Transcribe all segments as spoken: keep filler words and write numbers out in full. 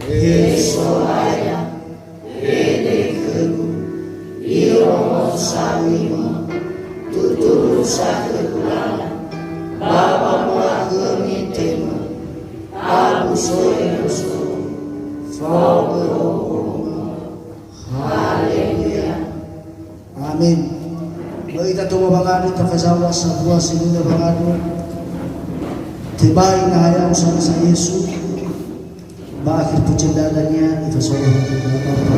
He So'aya, he So'aya, iro sawi-Mu, tuturu sa khögu lala, ba wamolakhömi tema, abu soe no so, fao khö okhonoma. Haleluya. Amin. Böi ita tou ba wangandrö, tafazaŵa sambua sinunö wangandrö. Tebai na haya usana sa Yesu. Ba akhir pujian dania, ifasowa khöda Bapa.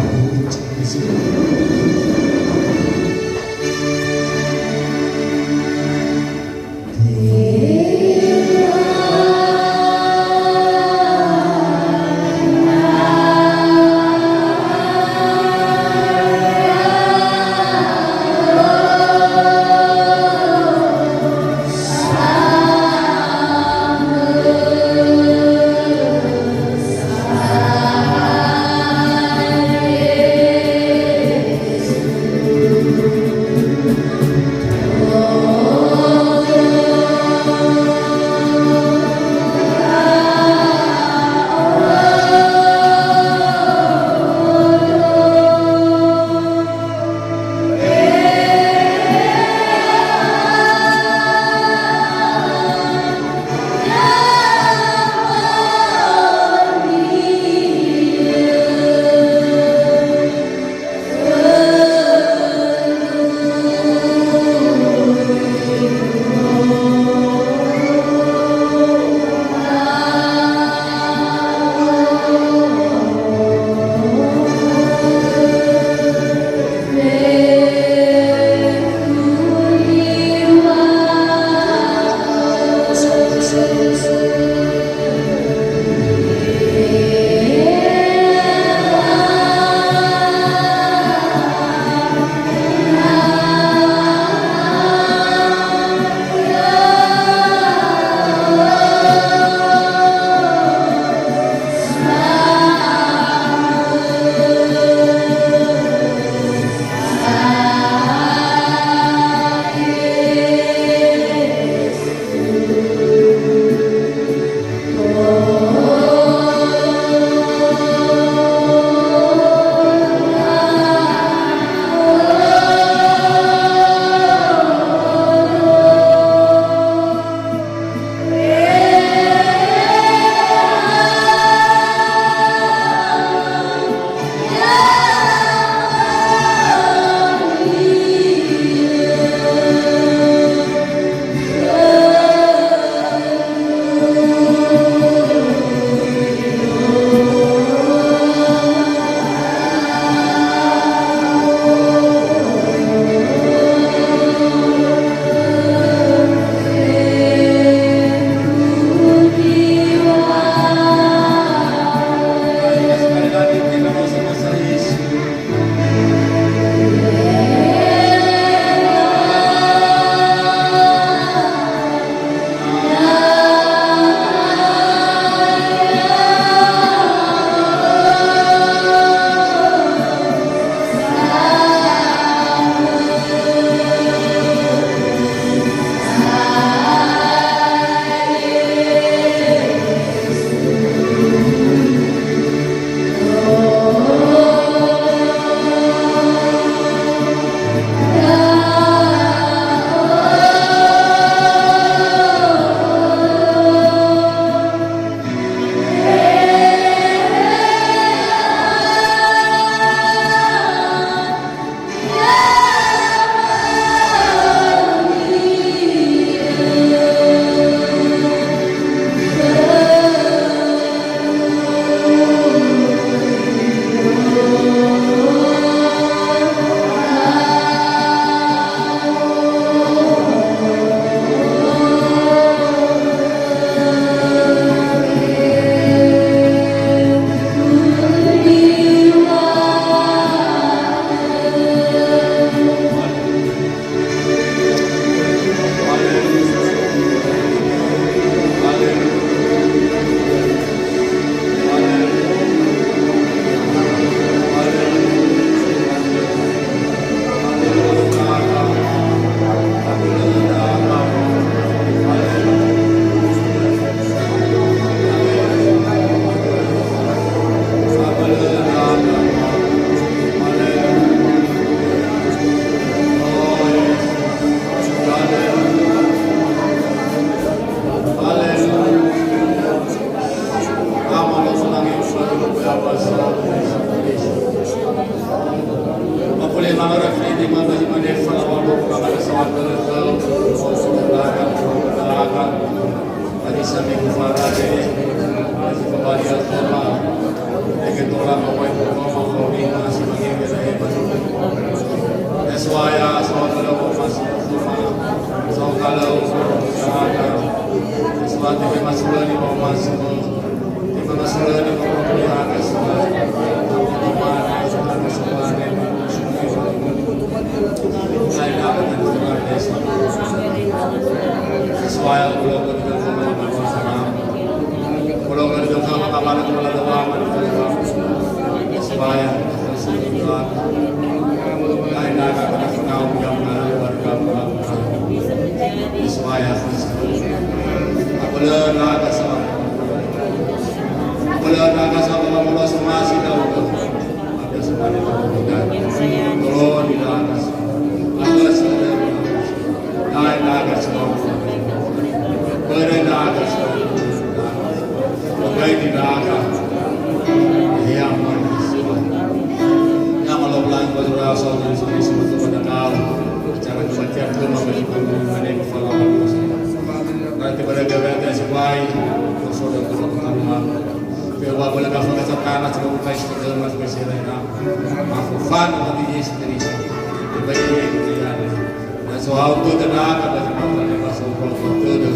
Na so hau tödö ndra'aga ba zi ma'u'u'ö, ba so hau tödö,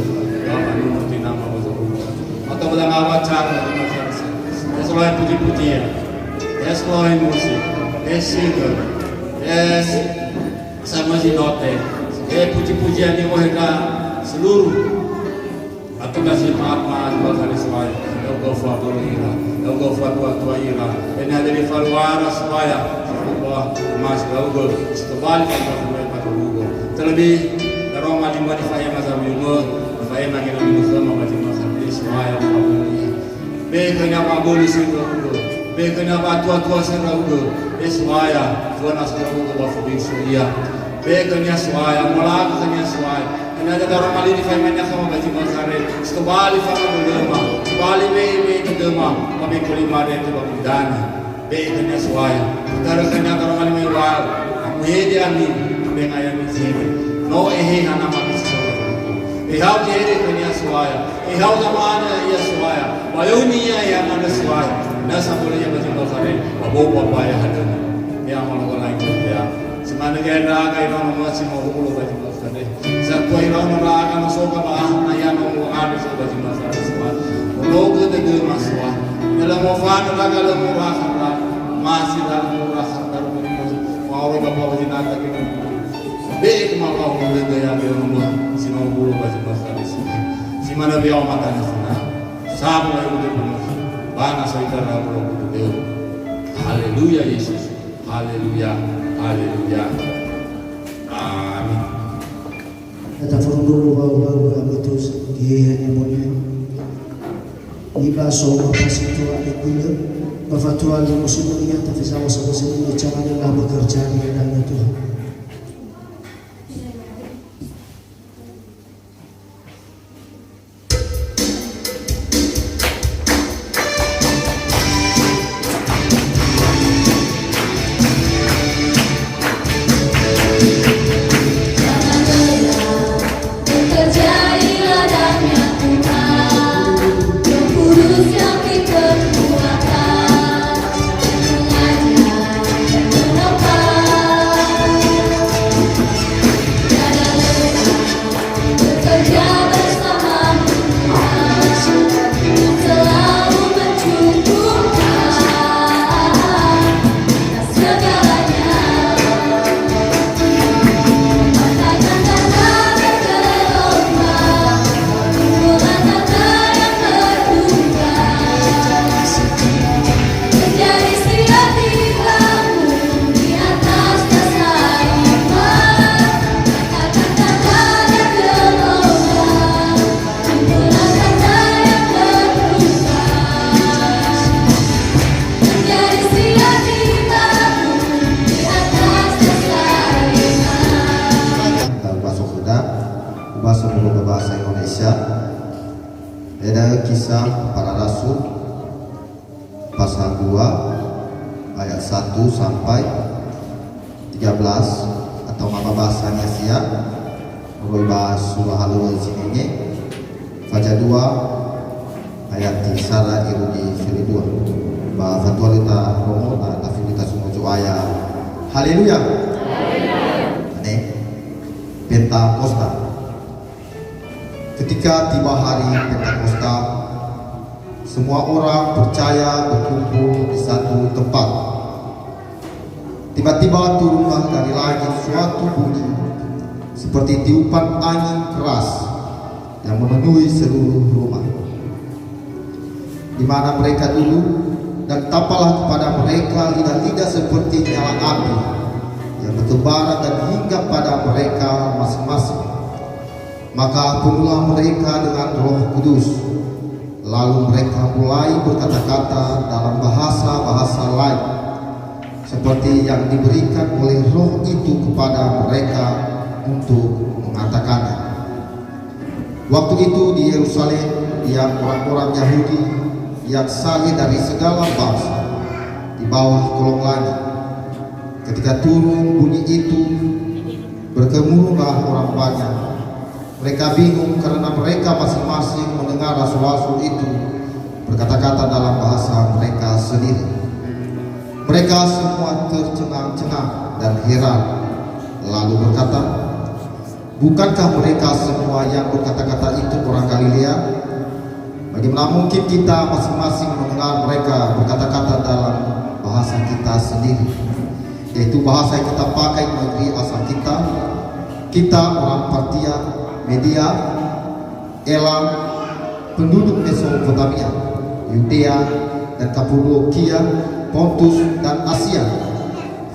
ba ma'u'u'ö tinama ba zoruga. Atau ba danga wacara di madrasah. Es lain puji-pujian. Es lain musik. Es singer. Es sama si note. Eh, puji-pujian ni wahai ka seluruh. Atau kasih maaf, maaf, buat hari Selayang. Ya'ugö fa'abölö ira. Ya'ugö fa'atua-tua ira. Ini ada di faluara Selayang. Ya'ugö, Mas, ya'ugö. Setebali kan, Mas, ya'ugö. Terlebih, daroma lima di fa'ema zawiyumö. Fa'ema gina mimö khöma ba zi ma'u'u'ö Selayang, fa'abölö ira. Be khönia wa'abölö si ndra'ugö. Be khönia wa'atua-tua si ndra'ugö. Be Selayang, fua na si ndra'ugö ba fubing so ia. Be khönia Selayang, molaga khönia Selayang. Ena'ö daroma lima di fa'ema nia khöma ba zi ma'u'u'ö. Setobali fa'abölöma. Setobali we'e-we'e dödöma. Ba be koli mare tu ba mudana. Be khönia Selayang. Darökhönia daroma lima iŵa'ö. Amuhede ami. Be ngaya mizini. No eheha nama bisi Selayang. Ehau gehere khönia Selayang. Ehau zamane ia Selayang. Ba yoni ia, ia mana Selayang. Na sabole ia ba zi ma'u'u'ö. Ba bou ba ya hadana. Ya malu lain ya. Semana gaya ndra'aga ira nama si mau hulo ba zi ma'u'u'ö. Satua iraono ndra'aga no soga ba aha na ia no mu'ade so ba zi ma'u'u'ö Selayang. Onogö dödöma Selayang. Lö mofanö ndra'aga lö moraha ndra'aga. Masi ndra'aga moraha ndra'aga. Maoro ba bawa zinata ke. Be ke ma bawa lö ya be no si no bulu ba zi ma'u'u'ö Selayang. Si mana biao mata na sana. Sabu la ude pun. Bana soita ra bulu. Haleluya Yesus. Haleluya. Haleluya. Amin. Ita furunduru bau-bau hamutus geheha nibonia. Iba so mapasi tua ekule, ba fatua li musuh ia tafezawa sama seni cangana la bekerja di hadapan Tuhan. Ubaso khöda, ubaso molo'ö ba bahasa Indonesia. Eda'ö kisah para rasul. Pasal dua ayat satu sampai tiga belas, atau mama bahasanya sia, moroi ba surah halöŵö zinenge, faza dua ayat tisara irugi fili dua. Ba fatua lö ta romo, ta, ta fili ta sumojo aya. Haleluya. Amin. Pentakosta. Ketika tiba hari Pentakosta, semua orang percaya berkumpul di satu tempat. Tiba-tiba turunlah dari langit suatu bunyi seperti tiupan angin keras yang memenuhi seluruh rumah. Di mana mereka dulu, dan tampaklah kepada mereka lidah-lidah seperti nyala api yang bertebaran dan hinggap pada mereka masing-masing. Maka penuhlah mereka dengan Roh Kudus, lalu mereka mulai berkata-kata dalam bahasa-bahasa lain, seperti yang diberikan oleh Roh itu kepada mereka untuk mengatakannya. Waktu itu di Yerusalem diam orang-orang Yahudi yang saleh dari segala bangsa di bawah kolong langit. Ketika turun bunyi itu, berkemuruhlah orang banyak. Mereka bingung karena mereka masing-masing mendengar rasul-rasul itu berkata-kata dalam bahasa mereka sendiri. Mereka semua tercengang-cengang dan heran, lalu berkata, "Bukankah mereka semua yang berkata-kata itu orang Galilea? Bagaimana mungkin kita masing-masing mendengar mereka berkata-kata dalam bahasa kita sendiri, yaitu bahasa yang kita pakai negeri asal kita, kita orang Partia, Media, Elam, penduduk Mesopotamia, Yudea, dan Kapadokia, Pontus, dan Asia,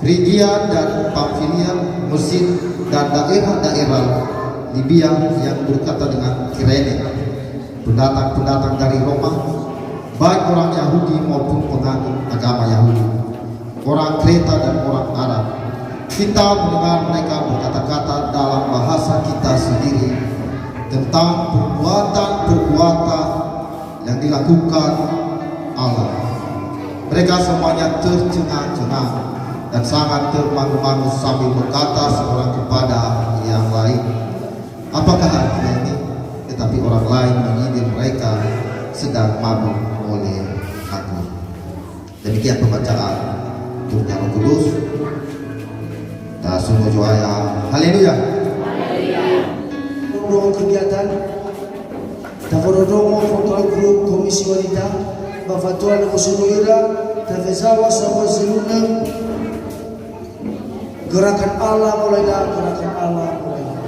Frigia dan Pamfilia, Mesir, dan daerah-daerah Libia yang berdekatan dengan Kirene, pendatang-pendatang dari Roma, baik orang Yahudi maupun penganut agama Yahudi, orang Kreta dan orang Arab. Kita mendengar mereka berkata-kata dalam bahasa kita sendiri tentang perbuatan-perbuatan yang dilakukan Allah." Mereka semuanya tercengang-cengang dan sangat termangu-mangu sambil berkata seorang kepada yang lain, "Apakah artinya ini?" Tetapi orang lain menyindir mereka sedang mabuk oleh anggur. Demikian pembacaan Bukunya Roh Kudus. Tasunu Johaya. Haleluya. Pondrongo kegiatan, taforondrongo focal group Komisi Wanita, ba fatua na fosunu ira, tafezawa sambua zelunö, gerakan Allah mulailah, gerakan Allah mulailah.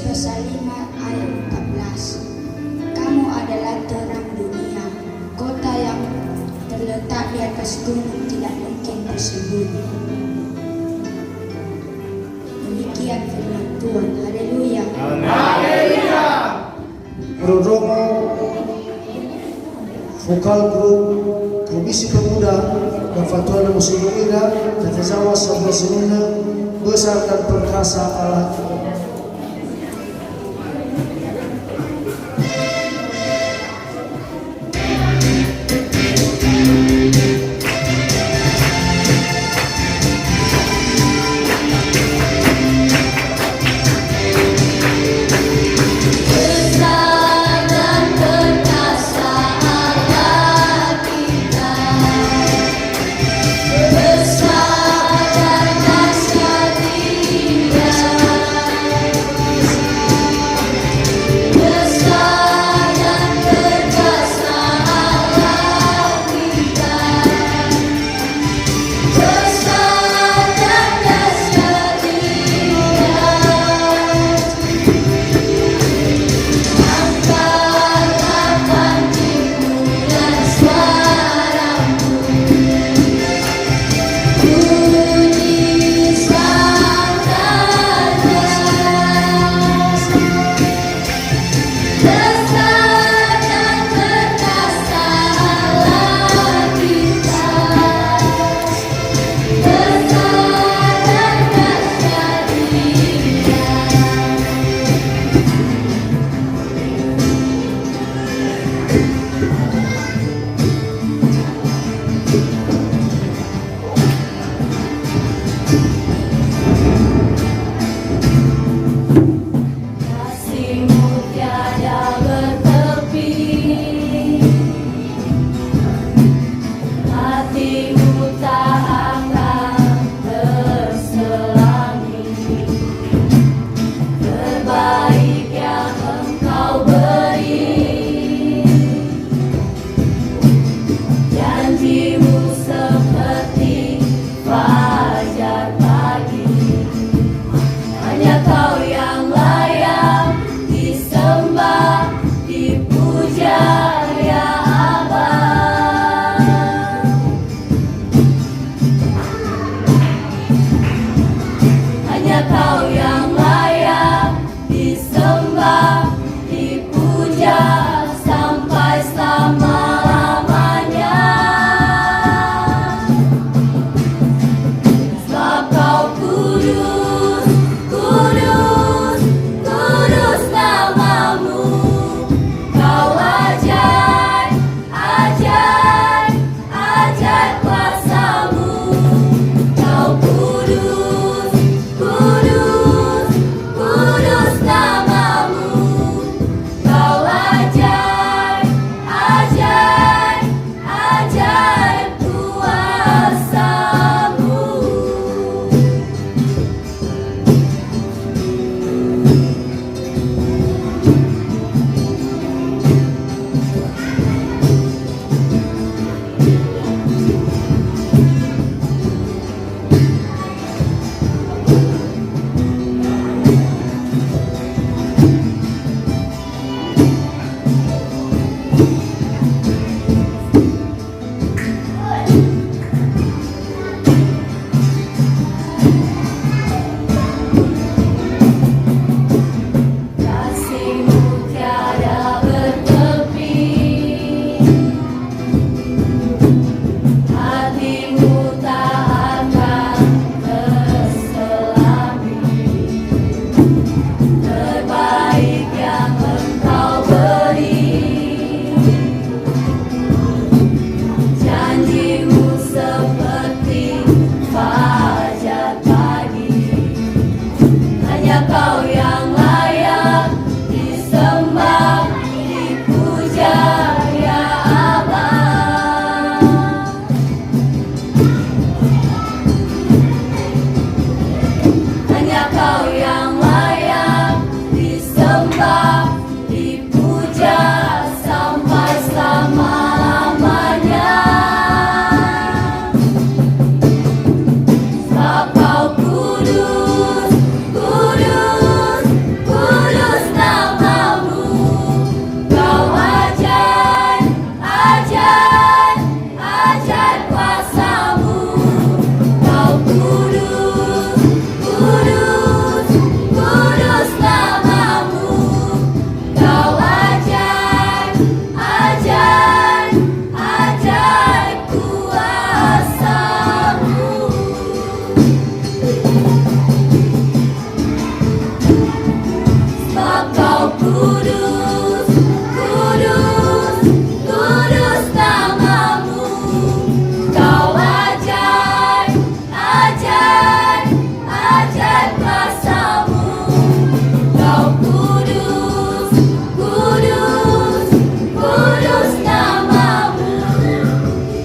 Pasal lima ayat empat belas. Kamu adalah terang dunia. Kota yang terletak di atas gunung tidak mungkin bersembunyi. Demikian firman Tuhan. Haleluya. Amin. Haleluya. Ndrondrongo Vokal Grup Komisi Pemuda dan Fatuhana Musuh Ira, Tata Jawa sebelas Nune, Besar dan Perkasa Allah. Kasih-Mu tiada bertepi, hati-Mu tak akan terselangi. Terbaik yang Engkau beri. Janji-Mu seperti fajar pagi. Hanya Kau yang layak disembah, dipuja, ya Allah. Hanya Kau yang layak disembah, Kudus, kudus, kudus nama-Mu. Kau ajaib, ajaib, ajaib kuasa-Mu. Kau kudus, kudus, kudus nama-Mu.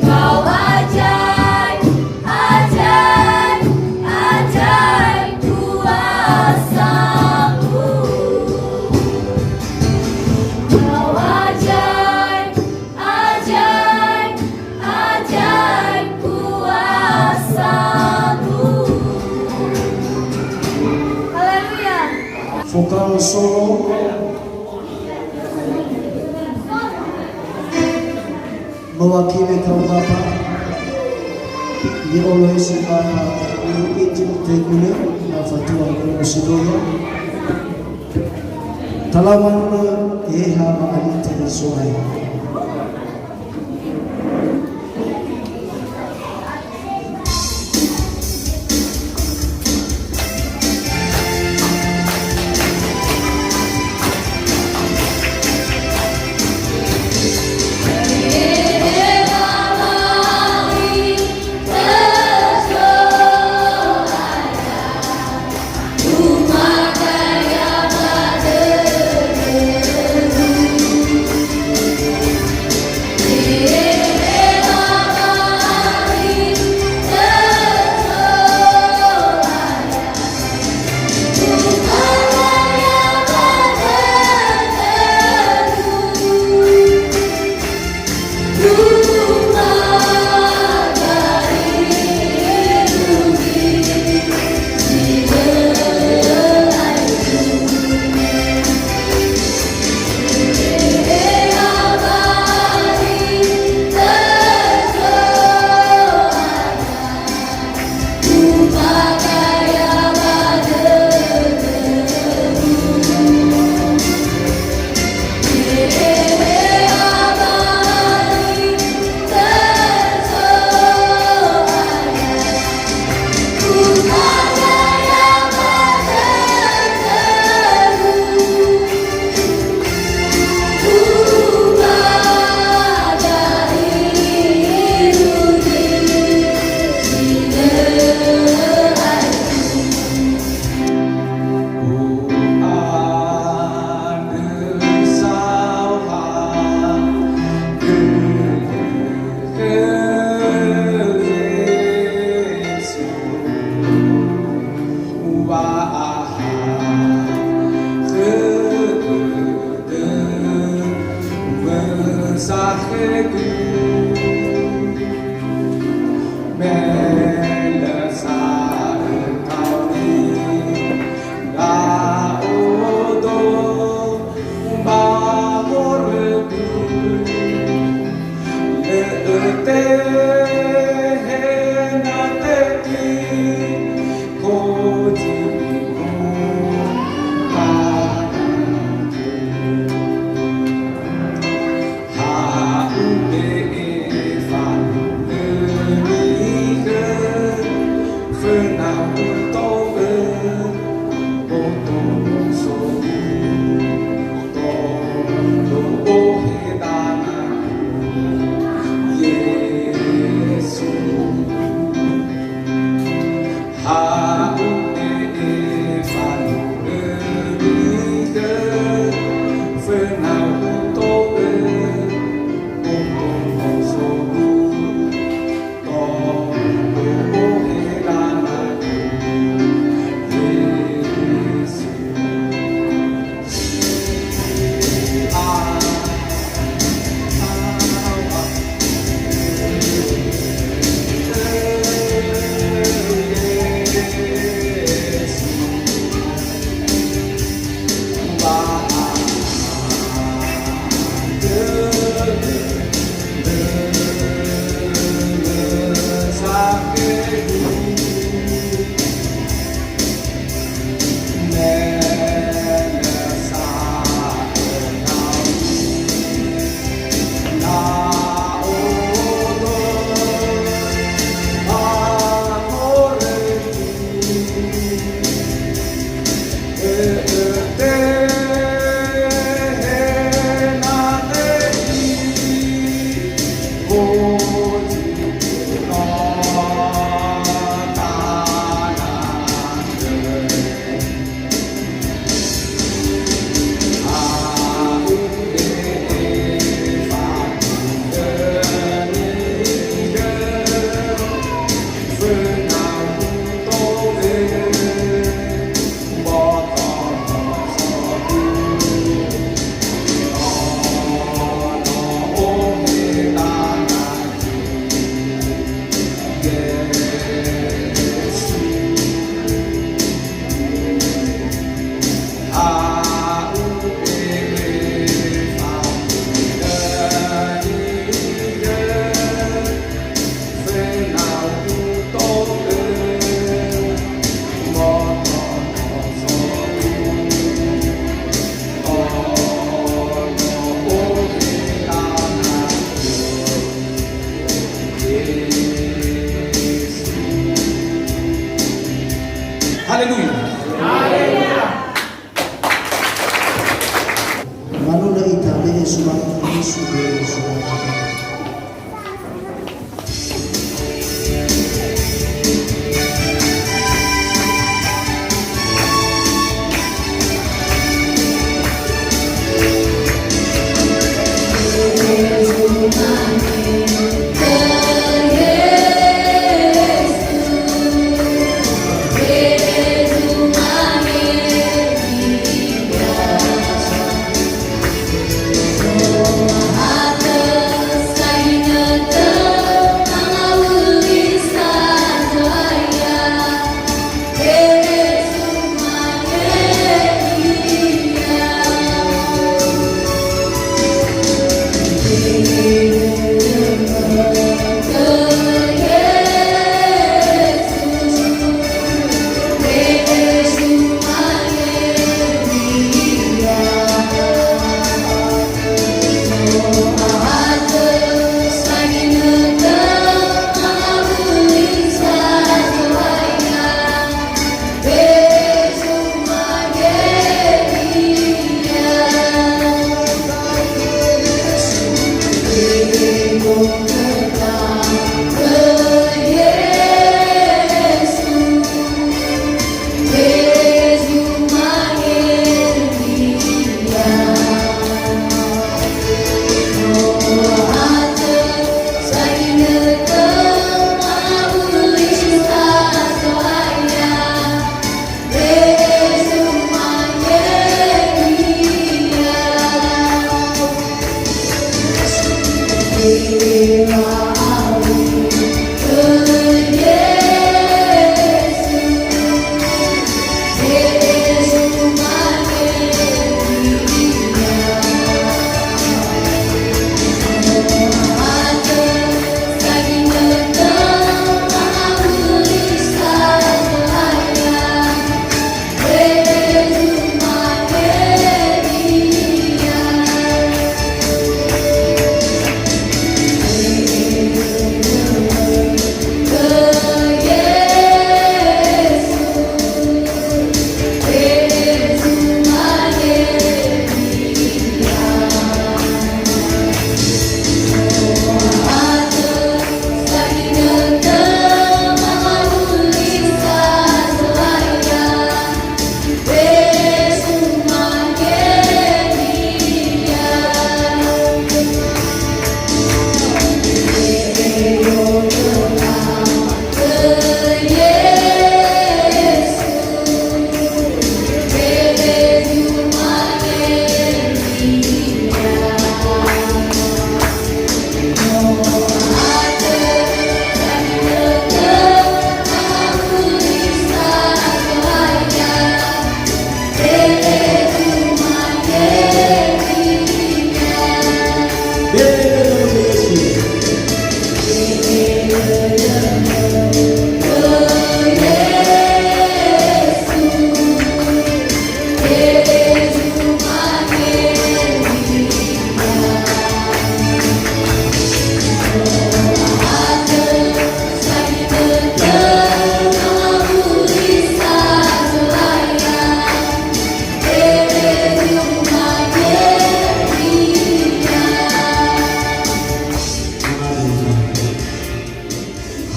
Kau ajaib, ajaib, ajaib kuasa-Mu. Kau ajaib, ajaib, ajaib kuasa-Mu. Haleluya. Vokal solo. Mewakili kaum bapa, i'olohe si bapa, ulu ijin tegule, na fatua guru sidoya. Talawan eha ma'alite soai.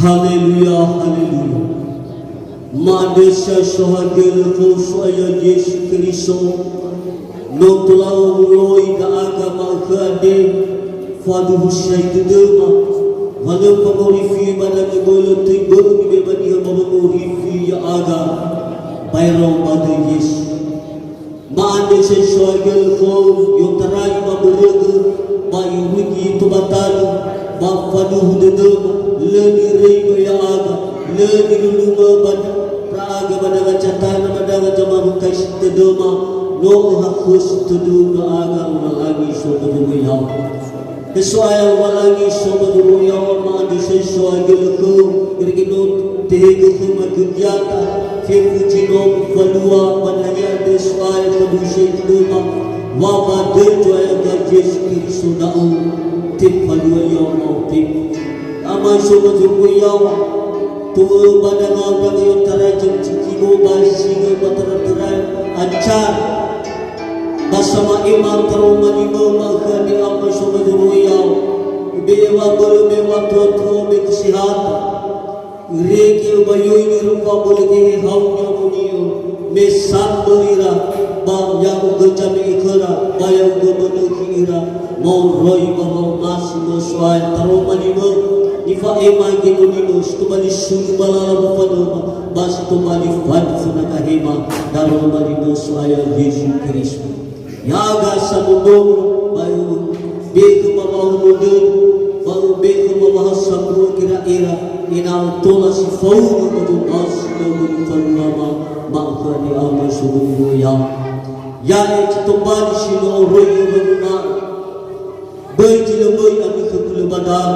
Haleluya, haleluya. Ma'andrö saeso hagölö khö So'aya Yesu Keriso, no tolau muloi ndra'aga ma'ökhö andre, faduhu siahi dödöma, wa lö fangorifi ba danö bölö töi bö'ö mibe'e ba niha ba wangorifi ya'aga, baero ba döi Yesu. Ma'andrö saeso hagölö khöu, i'otarai ba mbörögö, ba irugi tobatanö, ba faduhu dödöma, lö niröi'ö ya'aga, lö nilulumö ba ndra'aga ba danga Catana ba danga zamawukaisi tödöma, no öhakhösi tödöu ndra'aga Lowalangi Somu'u'ö ya'aga. He So'aya Lowalangi, so ba zorugo yaŵa, ma'andrö saeso hagölö khöu, irege no tehegö khöma gö giata, fefu zi no mufalua ba nahia andre So'aya faduhu siahi dödöma, wa ba döi Zo'aya Yesu Keriso ndra'o tefalua yaŵa ma'ote. Ama so ba zorugo yaŵa, to'ö ba danga-danga i'otarai jam cikimo ba singa ba tara-tara acara. Ba Sama'ema taroma limö ma'ökhö ande ama soga doroiao. Ube'e wa'abölö me wa'atuatua me kesehatan. Irege öbayoi nirömpa bölö gehe hau ni'amoni'ö, me sambö ira, ba ya'ugö zame'e khöra, ba ya'ugö bölökhi ira, moroi ba wa'omasi mö So'aya taroma limö, nifa'ema genonimö, si tobali sudu ba lala wafanöma, ba si tobali fadu fönakha hema, daroma limö So'aya Yesu Keriso. Ya'aga samondrongo, ba ube'e khöma wa'ahono dödö, ba ube'e khöma wa'ahasambua gera'era, ena'ö tola si faudu ba womasi ba wöli falulama, ma'ökhö ande ama soga doroiao. Ya'e zi tobali si no oroi'ö wanguma'ö. Böi zi lö möi ami khögu lö ba da'ö,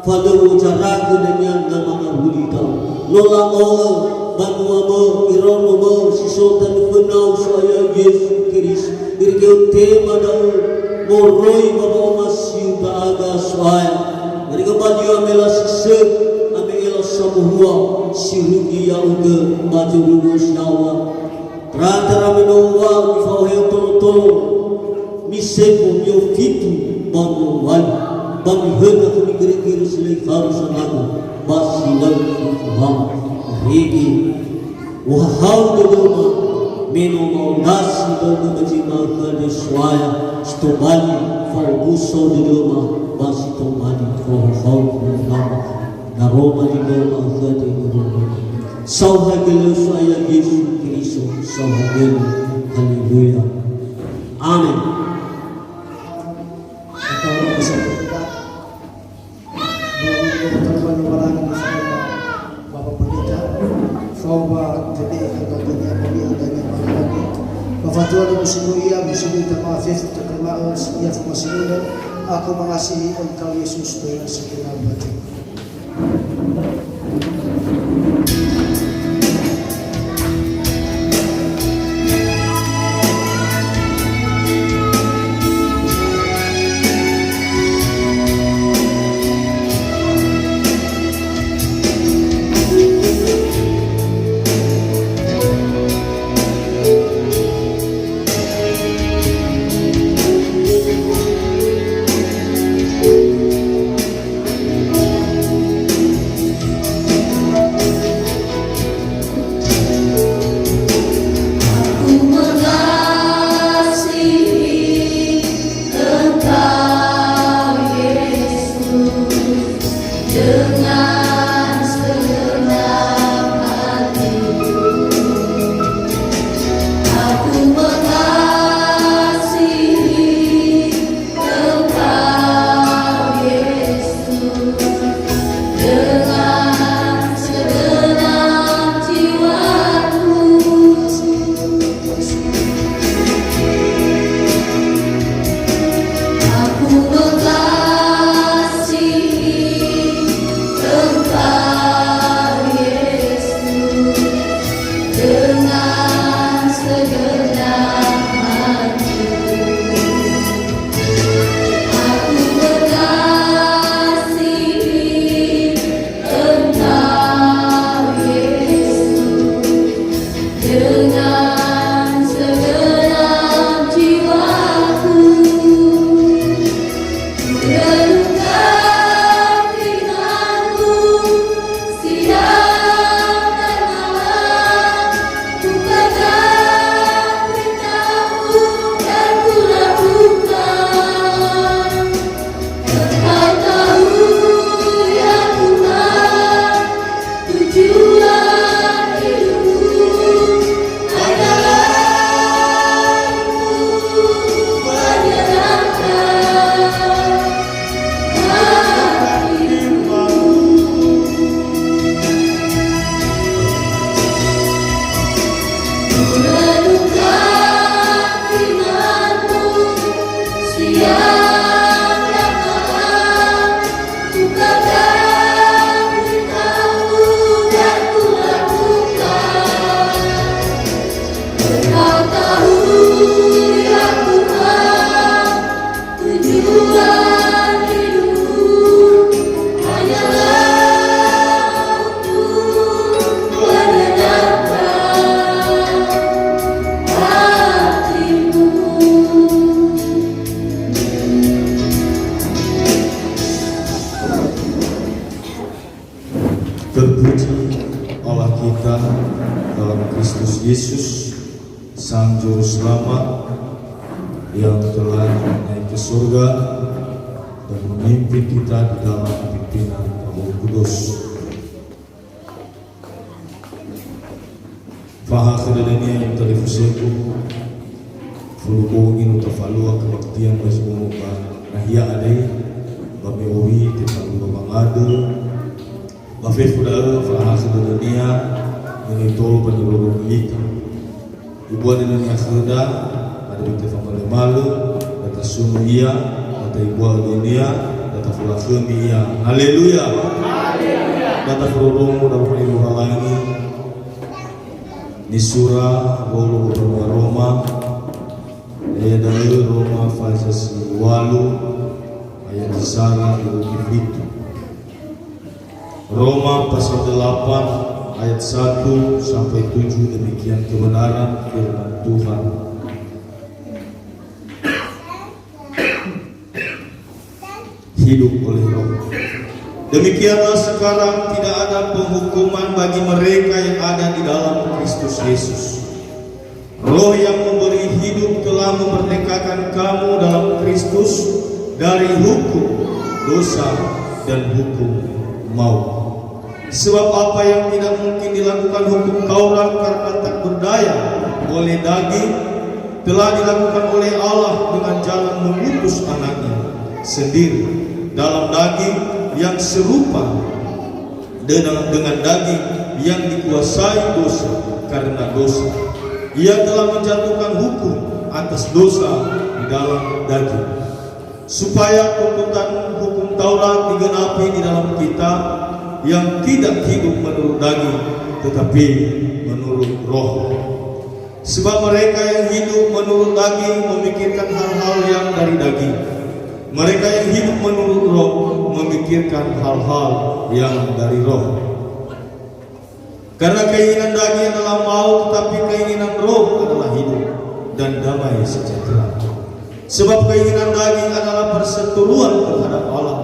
fa lö u'ozaragö dania na mangawuli da'ö. No la'o'ö banuamö, iraonomö si so tanö fönau So'aya Yesu Keriso. Irege ötema da'ö moroi ba wa'omasiu ndra'aga So'aya. Irege ba li'ö amela si sökhi, ame'ela samohua, si rugi ya'ugö ba zorugo si yaŵa. Tara-tara me no uŵa'ö mifa'oheo tolo-tolo, misembo, mi'ofitu ba mi'owali, ba mihöna khömi gerögerö si lö ifarö sanagö, ba si lö ifuhawa. Irege ohahau dödöma, me no ma'ondrasi dödöma zi ma'ökhö andre So'aya, si tobali fa'omuso dödöma, ba si tobali fa'ohahau khömi Ama. Daroma limö ma'ökhö ande dödöma. Saohagölö So'aya Yesu Keriso, saohagölö. Haleluya. Amen. Bapak Pendeta, faoma tebe'e khöda dania bami andania maharani. Ba fatua na musuno ia, musuno ita ma'a fefu tekama'ö, ia fomasi nunö, aku mangasihi oi kau Yesus, toina segenap hati. yang telah naik ke surga dan memimpin kita di dalam pimpinan Roh Kudus. Fahakhö dödönia, ita talifusögu, fulu bongi no tafalua kebaktian ba zi bomo ba nahia andre, ba me owi tefalua wangadö, ba fefu da'ö fahakhö dödönia, me no itolo ba niroro ita. Ibu'ö dödönia khöda, ba dödö tefamölemölö, da tasunu ia, da ta'ibu'ö dödönia, da tafolakhömi ia. Haleluya! Da tafororomo, da wa'ae Lowalangi. Nisura wolo ba mbanua Roma, ya'ia da'ö Roma faza si walu, ayat sara irugi fitu. Roma pasal delapan ayat satu sampai tujuh, demikian kebenaran firman Tuhan. Hidup oleh Roh. Demikianlah sekarang tidak ada penghukuman bagi mereka yang ada di dalam Kristus Yesus. Roh yang memberi hidup telah memerdekakan kamu dalam Kristus dari hukum dosa dan hukum maut. Sebab apa yang tidak mungkin dilakukan hukum Taurat karena tak berdaya oleh daging, telah dilakukan oleh Allah dengan jalan mengutus Anak-Nya sendiri dalam daging yang serupa dengan, dengan daging yang dikuasai dosa karena dosa. Ia telah menjatuhkan hukum atas dosa di dalam daging, supaya tuntutan hukum Taurat digenapi di dalam kita yang tidak hidup menurut daging, tetapi menurut Roh. Sebab mereka yang hidup menurut daging memikirkan hal-hal yang dari daging. Mereka yang hidup menurut Roh memikirkan hal-hal yang dari Roh. Karena keinginan daging adalah maut, tetapi keinginan Roh adalah hidup dan damai sejahtera. Sebab keinginan daging adalah perseteruan terhadap Allah,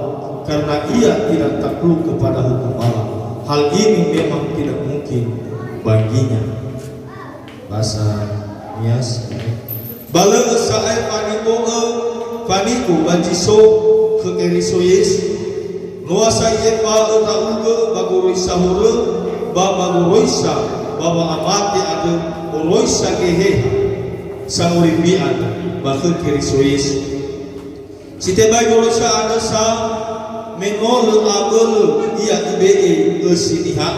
karena ia tidak takluk kepada hukum Allah. Hal ini memang tidak mungkin baginya. Bahasa Nias. Ba lö sa'ae fanibo'ö, fanigo ba zi so khö Keriso Yesu. No wa sa i'efa'ö ndra'ugö ba goroisa horö, ba ba goroisa ba wa'amate andrö oroisa Geheha Sangorifi andrö ba khö Keriso Yesu. Si tebai goroisa andrö sa, me no lö abölö ia ibe'e ösi niha.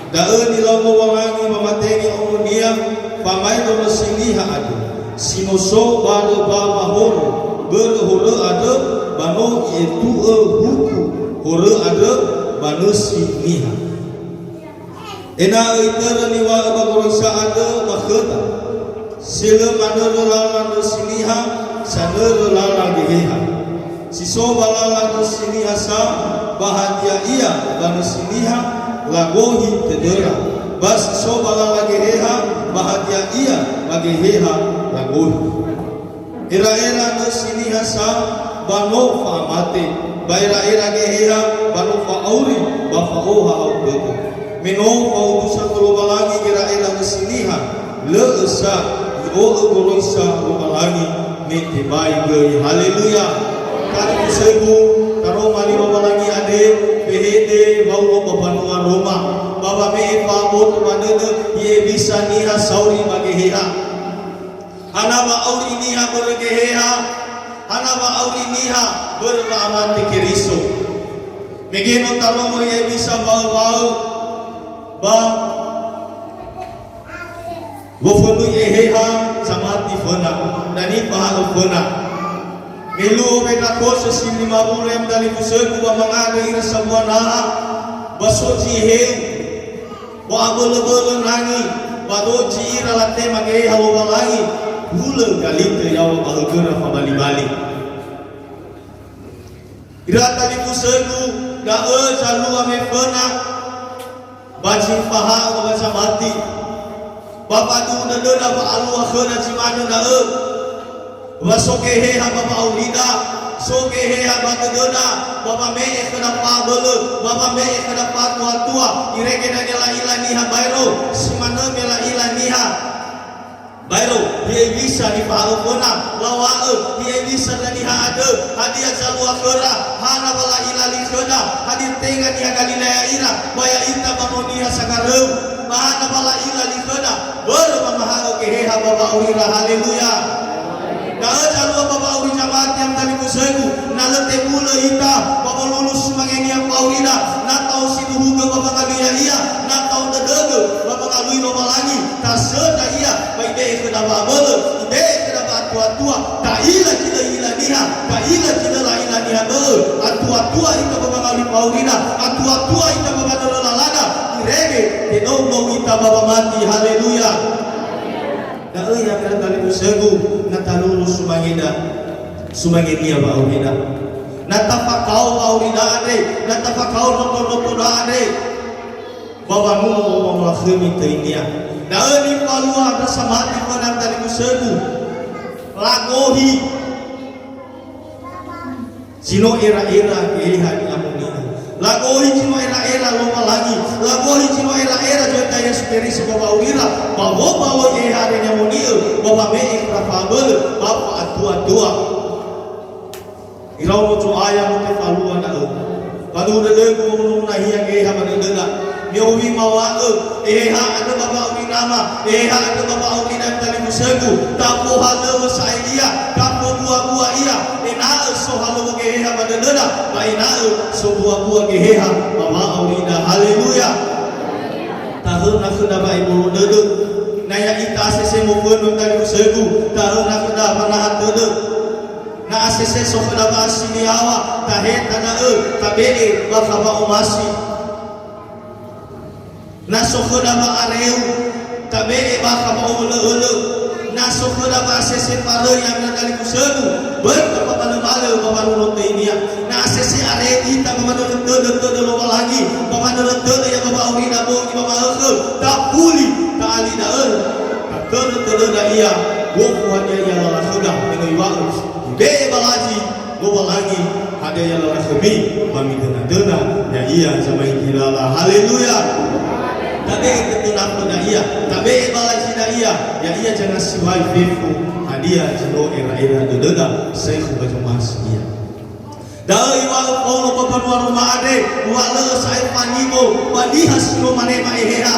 Da'ö nilau Lowalangi wamatenge omonia famaedo nösi niha andrö, si no so barö ba wahorö, börö horö andrö, ba no i'etu'ö huku horö andrö ba nösi niha. Ena'ö itörö niŵa'ö ba goroisa andrö ba khöda, si lö manörö lala nösi niha, sanörö lala Geheha. Si so ba lala nösi niha sa, ba hadia ia ba nösi niha, lagohi tödöra. Ba si so ba lala Geheha, ba hadia ia ba Geheha, lagohi. Era'era nösi niha sa ba no fa'amate, ba era'era Geheha ba no fa'auri ba fa'ohahau dödö. Me no fa'udusa khö Lowalangi gera'era nösi niha, lö'ö sa i'o'ö goroisa Lowalangi me tebai göi. Haleluya! Talifusögu, taroma li Lowalangi andre, fehede waulo ba mbanua Roma, ba wame'e fa'aboto ba dödö, i'ebisa niha sauri ba Geheha. Hana wa'auri niha börö Geheha, hana wa'auri niha börö wa'amate Keriso. Mege no tarongo ya'ia bisa mbaöwaö ba wofönui Eheha zamati föna, na nifahaö föna. Me luo Pentakose si lima wulu em dalifusögu ba mangandrö ira sambua naha, ba so zi heu. Wa'abölö-bölö nangi, ba dozi ira latema Geheha Lowalangi, hulö galitö yaŵa ba högöra fabali-bali. Ira talifusögu, da'ö zalua me föna, ba zi fahaö ba zamati, ba faduhu dödöda wa'alua khöda zi manö da'ö. Wa so Geheha ba wa'aurida, so Geheha ba dödöda, ba wame'e khöda fa'abölö, ba wame'e khöda fa'atua-tua, irege dania la'ila niha baero, si manö me la'ila niha. Baero, hi hewisa nifahaö föna, laŵa'ö, hi hewisa ndra niha andrö, hadia zalua khöra, hana wa la'ila li khöda, hadia tenga niha Galilea ira, ba ya'ita ba no niha sagaröu, ba hana wa la'ila li khöda, börö wamahaö Geheha ba wa'aurira. Haleluya! Da'ö zalua ba wa'auri zamati am talifusögu, na lö tebulö ita, ba wolulu sumangenia wa'aurida, na ta'osiduhugö ba wangalui Ya'ia, na ta'ondröndrögö ba wangalui Lowalangi, tasöndra Ia, ba Ibe'e khöda wa'abölö, Ibe'e khöda wa'atuatua, ta'ila zi lö i'ila niha, ta'ila zi lö la'ila niha bö'ö, atuatua ita ba wangalui wa'aurida, atuatua ita ba wanörö lalada, irege, tenou-nou ita ba wamati. Haleluya! Da'ö ia khöra talifusögu, na talulu sumangeda, sumangenia wa'aurida. Na tafakao wa'aurida andre, na tafakao noto-notoda andre, ba wanunu omolakhömi töinia. Da'ö nifalua ndra samati föna talifusögu. Lagohi. Zi no era'era Geheha Ni'amoni'ö. Lagohi zi no era'era Lowalangi. Lagohi zi no era'era Zo'aya Yesu Keriso ba wa'aurira. Ba wobaloi Geheha Ni'amoni'ö. Ba wame'e khöra fa'abölö. Ba fa'atuatua. Iraono Zo'aya no tefalua da'ö. Ba dödögu wonunu nahia Geheha ba dödöda. Me owi mawa'ö, Eheha andrö ba wa'auri nama, Eheha andrö ba wa'auri na talifusögu, tafohalöŵö sa'ae ia, tafobuabua ia, ena'ö sohalöŵö Geheha ba dödöda, ba ena'ö sobuabua Geheha ba wa'aurida. Haleluya! Tahöna khöda wa'ebolo dödö. Na ya'ita asese mofönu talifusögu, tahöna khöda fanaha tödö. Na asese so khöda wa'asiniawa, taheta da'ö, tabe'e bakha wa'omasi. Na so khöda wa'areu, tabe'e bakha wa'o'ölö'ölö. Na so khöda wa'asese faröi ami na talifusögu, böi tafamalömalö ba wanunu töinia. Na asese areu ita ba wanörö tödö-tödö Lowalangi, ba wanörö tödö ia ba wa'aurida bongi ba ma'ökhö, tafuli, ta'ali da'ö, tatörö tödöda ia, gofu hadia ia lala khöda, me no iŵa'ö, ibe'e balazi, Lowalangi, hadia ya lala khömi, ba midöna-döna, ya'ia zamaigi lala. Haleluya! Tabe'e tödö naföda ia, tabe'e balazi na'ia, ya'ia zangasiwai fefu, hadia zi no era'era dödöda, saekhu ba zomasi ia. Da'ö iŵa'ö Paulo ba mbanua Roma andre, wa lö sa'ae fanimo ba niha si no manema Eheha.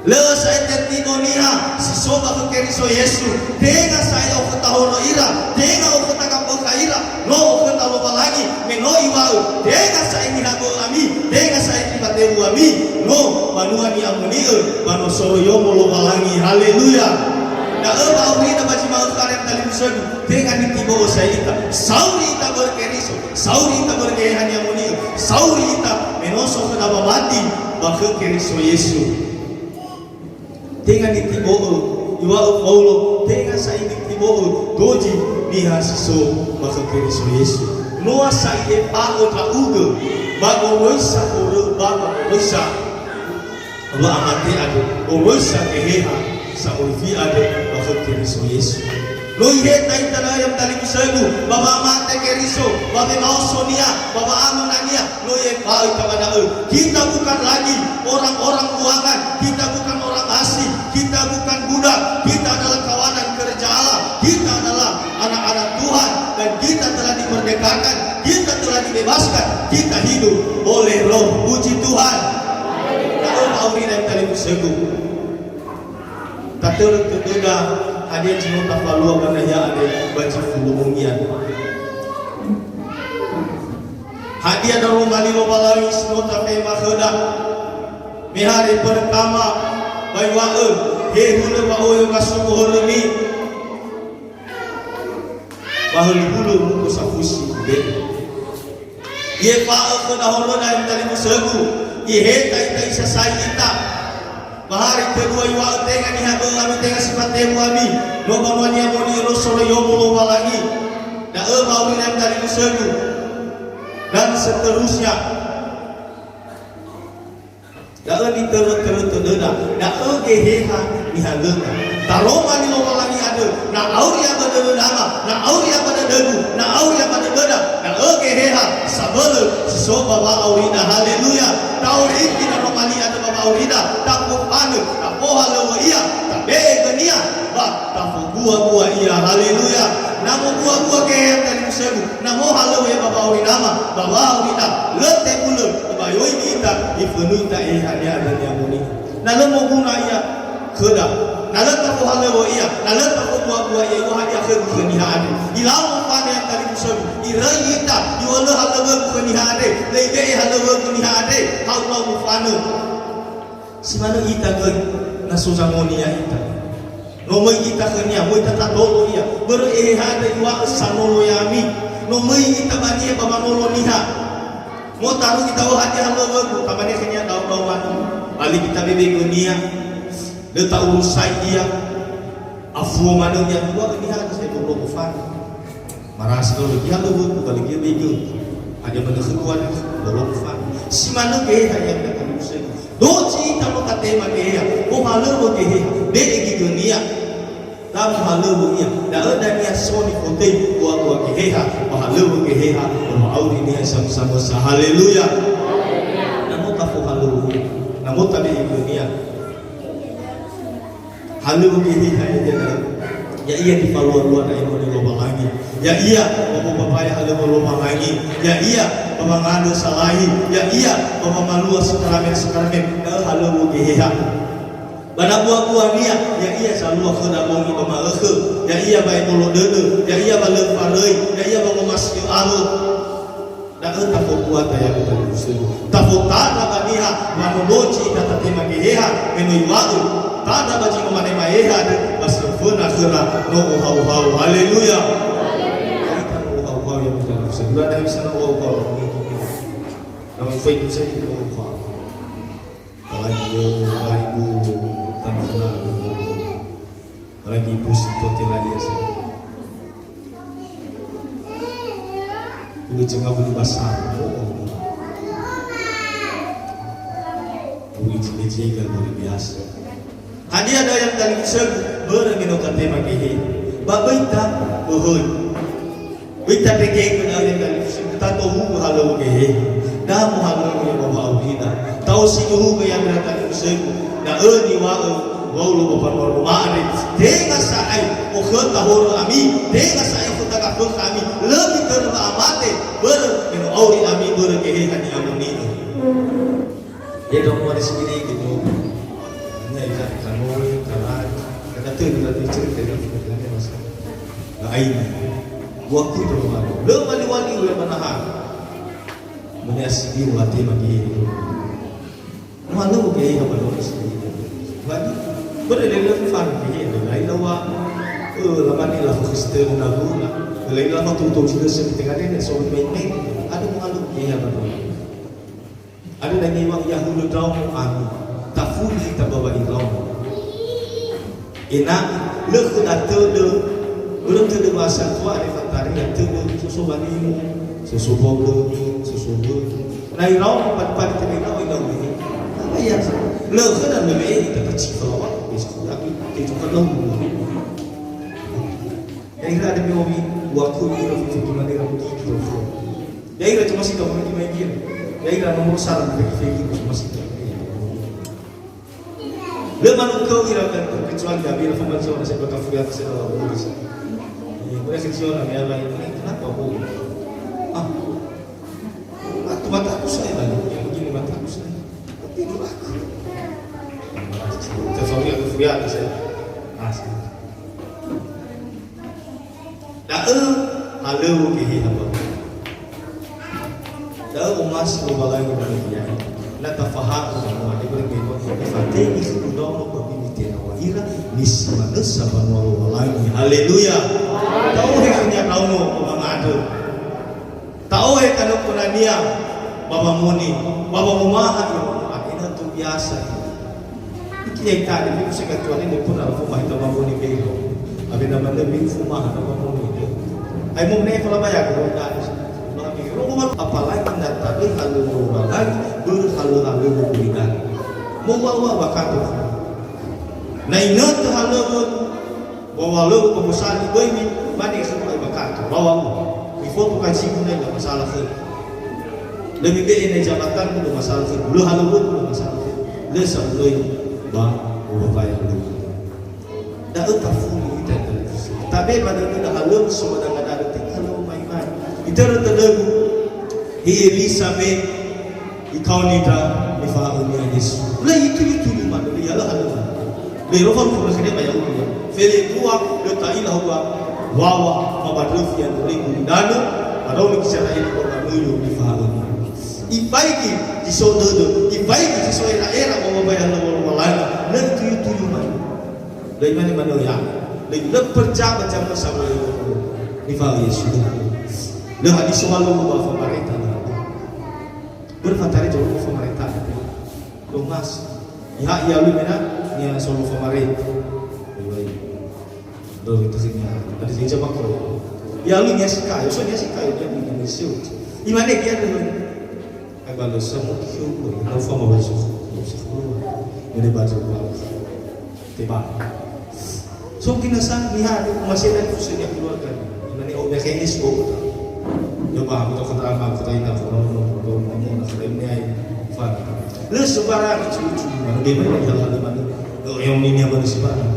Lö sa'ae tetibo niha si so ba khö Keriso Yesu, tenga sa'ae okhöta horö ira, tenga okhöta gambökha ira, no okhöta Lowalangi, me no iŵa'ö, tenga sa'ae niha bö'ö ami, tenga sa'ae tifatewu ami, no banua ni'amoni'ö, ba no soroi yomo Lowalangi. Haleluya! Da'ö wa'aurida ba zi ma'ökhö andre talifusögu, tenga nitibo'ö sa'ae ita, sauri ita börö Keriso, sauri ita börö Geheha Ni'amoni'ö, sauri ita me no so khöda wamati ba khö Keriso Yesu. Tenga nitibo'ö, iŵa'ö Paulo, tenga sa'ae nitibo'ö dozi niha si so ba khö Keriso Yesu. Noa sa'ae efa'ö ndra'ugö ba goroisa horö ba goroisa wa'amate andrö, oroisa Geheha sa'orifi andrö ba khö Keriso Yesu. No iheta ita da'ö ya talifusögu, ba wa'amate Keriso, ba wemaoso-Nia, ba wa'amöna-Nia, no i'efa'ö ita ba da'ö. Kita bukan lagi orang-orang buangan, kita bukan orang asing, kita bukan budak, kita adalah kawanan kerja Allah, kita adalah anak-anak Tuhan, dan kita telah dimerdekakan, kita telah dibebaskan, kita hidup oleh Roh. Puji Tuhan. Da'ö wa'aurida ya talifusögu. Tatörö tödöda hadia zi no tafalua ba nahia andre ba zi fulu mugia. Hadia daroma li Lowalangi si no tafema khöda? Me hari pertama, ba iŵa'ö, he hulö wa'oyo gasogo horömi. Ba höli hulö muko safusi ibe'e. I'efa'ö khöda horöda ya talifusögu, iheta ita isasai ita. Ba hari kedua iŵa'ö tenga niha bö'ö ami, tenga si fatewu ami, no banua ni'amoni'ö, no soroi yomo Lowalangi. Da'ö wa'aurida ya talifusögu. Dan seterusnya. Da'ö nitörö-törö tödöda, da'ö Geheha nihalöda. Taroma li Lowalangi andrö, na auri ia ba dödö nama, na auri ia ba dödögu, na auri ia ba dödöda, da'ö Geheha sabölö si so ba wa'aurida. Haleluya! Ta'orifi daroma li andrö ba wa'aurida, tafofanö, tafohalöŵö ia, Be'e gönia, ba tafobuabua ia. Haleluya. Na mobuabua geheha talifusögu, na mohalöŵö ia ba wa'auri nama, ba wa'auri ina, lö tebulö, ibayoi ita, ifönui ita eheha niha dania moni. Na lö moguna ia khöda, na lö tafohalöŵö ia, na lö tafobuabua ia, iŵa'ö hadia khögu khö niha andre. Ilau mofanö ia talifusögu, iröi ita, iŵa'ö lö halöŵögu khö niha andre, lö ibe'e halöŵögu niha andre, ha'u lau mofanö. Si manö ita göi, na so zangonia ita. No möi ita khönia, möi ita tadolo ia. Börö eheha andre iŵa'ö sanolo ya'ami. No möi ita ba niha ba manolo niha. Mo taru ita, o hadia halöŵögu, tamane khönia dao-dao manö. Bali ita bebe'e gönia. Lö ta'urusai ia. Afuo manö ia, iŵa'ö niha andre sa'ae bolo gofanö. Marasi lolo, ihalöŵögu, ba lö ibe'e göi. Hadia manö khögu andre, lolo gofanö. Si manö geheha ia, ita talifusögu. Dozi ita no tatema geheha, mohalöŵö geheha, be'e göi gönia. Da mohalöŵö ia, da'ö dania so nifotöi buabua geheha, mohalöŵö geheha, ba wa'auri niha samusamusa. Haleluya. Na mo tafohalöŵö ia, na mo tabe'e gönia. Halöŵö geheha ia da'ö. Ya'ia nifalua-lua ndra enoni Lowalangi. Ya'ia ba wobabaya halöŵö Lowalangi. Ya'ia ba wangandrö salahi. Ya'ia ba wamalua sakramen-sakramen. Da'ö halöŵö geheha. Ba na bua-buania, ya'ia zalua khöda bongi ba ma'ökhö. Ya'ia ba ebolo dödö. Ya'ia ba lö faröi. Ya'ia ba ngomasi'ö awö. Da'ö tafobuata ia ita talifusögu. Tafotandra ba niha, wa no dozi ita tatema geheha, me no iŵa'ö, tandra ba zi no manema eheha andrö, ba si föna khöra no ohau-hau. Haleluya. Ita no ohau-hau ia ita talifusögu. Lö ada bisa no ohau-hau. Na mufai bisa no ohau-hau. Apalagi, apalagi bu tanah. Apalagi bu si tote lagi ya, sih. Ini cuma beli basar. Oh, oh. Beli cili-cili kan luar biasa. Hadia da'ö ia talifusögu, börö me no tatema geheha. Ba böi ta, böhöi. Böi tandregegö da'ö ia talifusögu, tatohugö halöŵö geheha. Da mohalöŵö ia ba wa'aurida. Ta'osindruhugö ia ira talifusögu. Da'ö niŵa'ö Waulo ba mbanua Roma andre. Tenga sa'ae okhöta horö ami, tenga sa'ae okhöta gafökha ami. Lö mitörö wa'amate, börö me no auri ami, börö geheha ni'amoni'ö. Ia dong mari sendiri gitu. Hanya ikan kanoi, karai, kata tu kita bicara dengan kita masa. Nah, ini. Waktu itu malu. Lö wali-wali ulah manahan. Muni asidi ulati magi. Malu ke apa lo sendiri. Bagi. Börö lö far ke, lö lain lawa. Eh, lama ni la Kristen na guna. Lain lama tu tu sila sendiri tengah ni, so main-main. Ada malu ke apa lo. Ada dania iŵa'ö yahulö ndraomo ami, tafuli ita ba wa'iraomo. Ena'ö, lö khöda tödö, börö tödö wa'asatuare fataria tödö, so so walimo, so so bogö, so so bögö. Na iraomo pali-pali tödö iraomo ilau wehe. Apa ya? Lö khöda lö wehe ita tacifa lawa, besok aku itu kan lau. Ya'ira ada me owi, waktu ira fitu gimana ira mungkin kilo. Ya'ira cuma sita mungkin mai kira. Ya'ira nomor satu mungkin fegi cuma sita. Lö manukau ira kan kecuali kami lah pembaca orang saya bakal fuya saya dalam rumah. Ini boleh kecil lah ya lain ini kenapa bu? Ah, mata mataku saya lagi. Begini mataku saya. Tidur aku. Saya suami aku fuya saya. Ah, saya. Da'ö halöŵö geheha ba. Da'ö omasi Lowalangi ba niha. Na tafahaö banua, ebere me no, ifatenge khögu ndraono ba wini tenaw̃a ira, nisi manösa banua Lowalangi. Haleluya. Ta'ohe khönia ndraono ba wangandrö. Ta'ohe tanö konania ba wamoni, ba wamomaha ira, ena'ö tö biasa ira. Iki ya itade, mi kuseka tuane mo puna la fuma hita mamoni belo. Abena mane mi fuma hana mamoni. Ai mo ne fala baya ko na. Apalagi na tabe halöŵö Lowalangi, börö halö-, halöŵö gulidanö. Mo wawa wakato. Na inötö halöŵö, Wa-, wa lö u'omosali, böi mi-, mane khögu ai bakato, wa wa'u. Mifotu kancigu nai lö masalah khögu. Lö mibe'e nai jabatangu lö masalah khögu. Lö halöŵögu lö masalah khögu. Lö sa ulöi ba ubabai halöŵö. Da'ö tafuli ita, ita. Tabe ba dödöda halöŵö so ba danga-danga, tenga halöŵö mai-mai. Itörö tödögu, hi Elisa me ikaoni ndra nifahaönia Yesu. Lö ituyu-tuyu manö, lö ihalö-halö manö. Lö irofa lufu khönia ba ya'ugö. Felendrua, lö ta'ila hua wawa, mabandröfi andrö, lö gulidanö, ba rauni Gizera'eli ba manuyu nifahaönia. Ifaigi zi so dödö, ifaigi zi so era-era ba wambai halöŵö Lowalangi, lö ituyu-tuyu manö. Lö imane manö ya. Lö, lö percaya ba zaman samuai nifahaö Yesu. Lö hadia so halöŵö ba famareta na. Börö fatare zolo famareta. Thomas. Iha ia lu mena, nia solo famareta. Lö itu sini. Ada sini sama ko. Ya lu nia si kayo, so nia si kayo, dia ni nia si. Imane dia dulu. Ai ba lö sa mo ki khöu, na ufama ba so. Ini baca ba. Teba. So kinasa niha masih ada khususnya keluarga. Imane o B K S o kota. Ya ba, kota-kota ama, kota ina, kota no, kota no, kota ini ai. Fa. Lö sembarang lucu-lucu. Mana dia mana hal-hal mana. Oh, yang ini apa sembarang.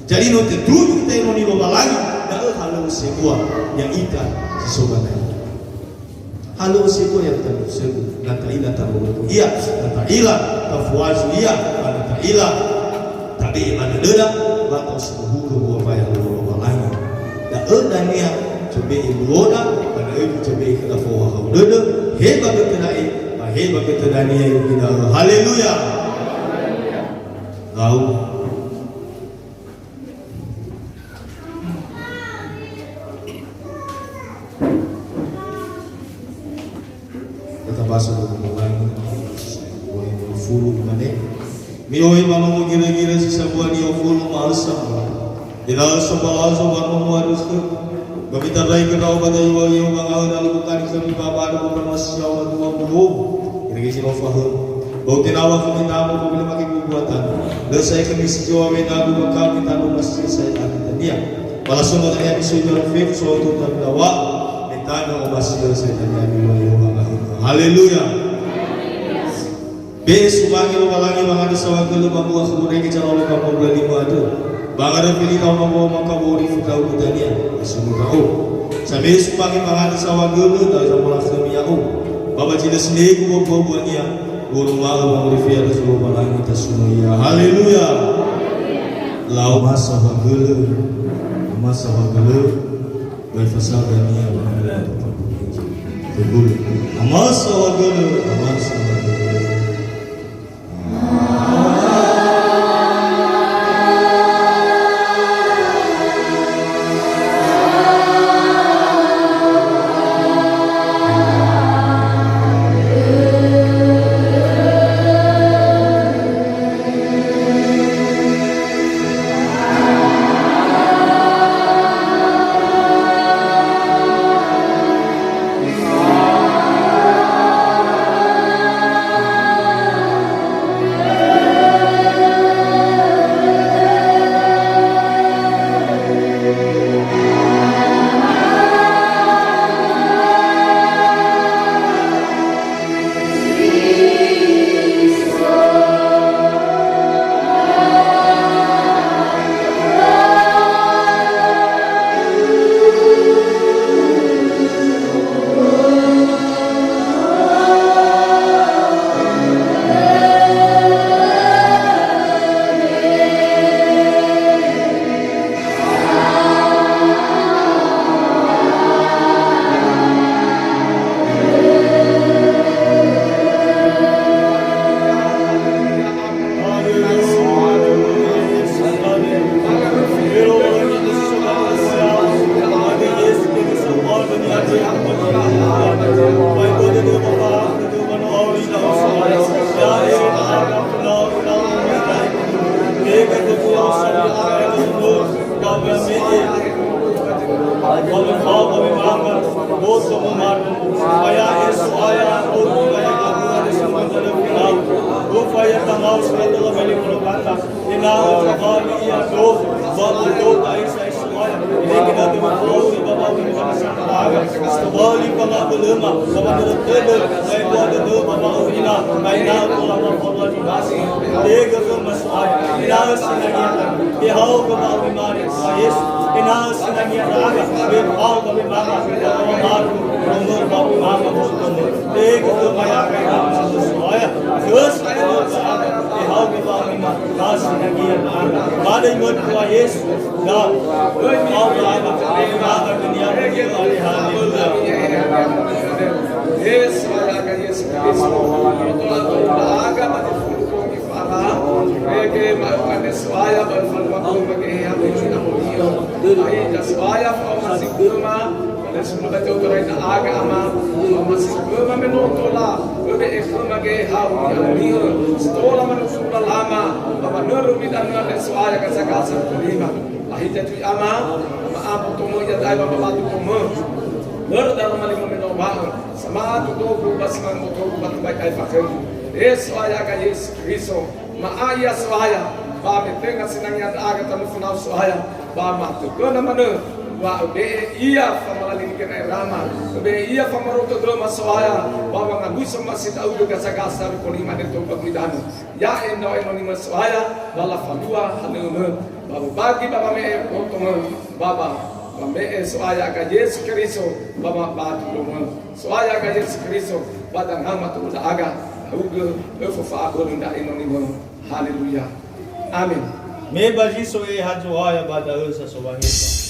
Jadi no tetuju kita yang ni Lowalangi, da'ö halöŵö sebua, ya'ita si so ba da'ö. Halöŵö sebua ya talufu sebua, na ta'ila tarolo ia, na ta'ila tafuazu ia, ba na ta'ila tabe'e ba dödöda, ba ta'osi huhudu wambai halöŵö Lowalangi. Da'ö dania cobe'e luoda, ba da'ö cobe'e khöda fao wahau dödö, he ba götö da'e, ba he ba götö dania irugi da'ö. Haleluya. Lau. Ita baso dulu mulai. Mulai dulu fulu imane. Mi'oi ba nomo gira-gira si sambua ni'ofulu ma'ösa. Ira so balazo ba nomo arökhö. Ba mitandrai göndra'o ba dayua ya'o mangawö na luku kani khömi ba bado ba masi ya'o ba dua bulu. Ira gisi no fahö. Bau tenawa khömi namo ba bile make bubuatan. Lö sa'ae khömi si joa me nagu ba kami tanö masi sa'ae ami tania. Ba lasöma dania mi soi jaro fefu so tu tami dawa. Me tanö omasi lö sa'ae tania mi wa ya'o mangawö. Haleluya. Be sumange Lowalangi mangandrö saohagölö ba mua khö morege zalolo ba mbua lima andrö. Ba ngarö felina oma mbawa makabori fitau dania, sunu ndra'o. Sabe sumange mangandrö saohagölö, da'ö zamolakhömi ya'o. Ba ba zi lö sinegu ba mbua-mbuania, u'oroma'ö wangorifi andrö khö Lowalangi, tasuno ia. Haleluya. Lau masa saohagölö, masa saohagölö. Ba ifasao dania ba Tebulu. Amasa wagölö, amasa wagölö. Tobali fangabölöma, ba wanörö tödö, ba ebua dödö, ba wa'aurima, ba ena'ö tola mafalua zi masi. Tege khöma So'aya, ena'ö sinangea ndra'aga, tehaogö wa'aurima So'aya Yesu, ena'ö sinangea ndra'aga, wefao ba wemanga, ba wamaru, ba wa'aurima, ba wa'aurima. Tege khöma ya'aga, So'aya, khösi khöma So'aya, tehaogö wa'aurima, ba sinangea ndra'aga. Ba döi möi So'aya Yesu. Ba hiza tui Ama, ba ma'a boto möi iada'e ba mabatu tomö. Börö daroma lima menoma, sama'atu dogu ba si mangotogu ba tebai aefa khögu. E So'aya aga Yesu Keriso, ma'a ia So'aya, ba me tenga sinangea ndra'aga tanö fönau So'aya, ba matögöna manö, wa öbe'e ia famalalini gena'erama, öbe'e ia famaroto döma So'aya, ba wangalui somasi da'ugö gasa-gasa rikolima neto ba gulidanö. Ya'e ndra'o enoni mö So'aya, ba lafalua hanömö, ba wobagi ba wame'e botongö, ba ba wame'e So'aya aga Yesu Keriso, ba mabatu lomö. So'aya aga Yesu Keriso, ba dangama tu'u da'aga, da'ugö, öfo fa'abölö ndra enoni mö. Haleluya. Amen. Me ba zi so Eheha Zo'aya ba da'ö sa so wangeta.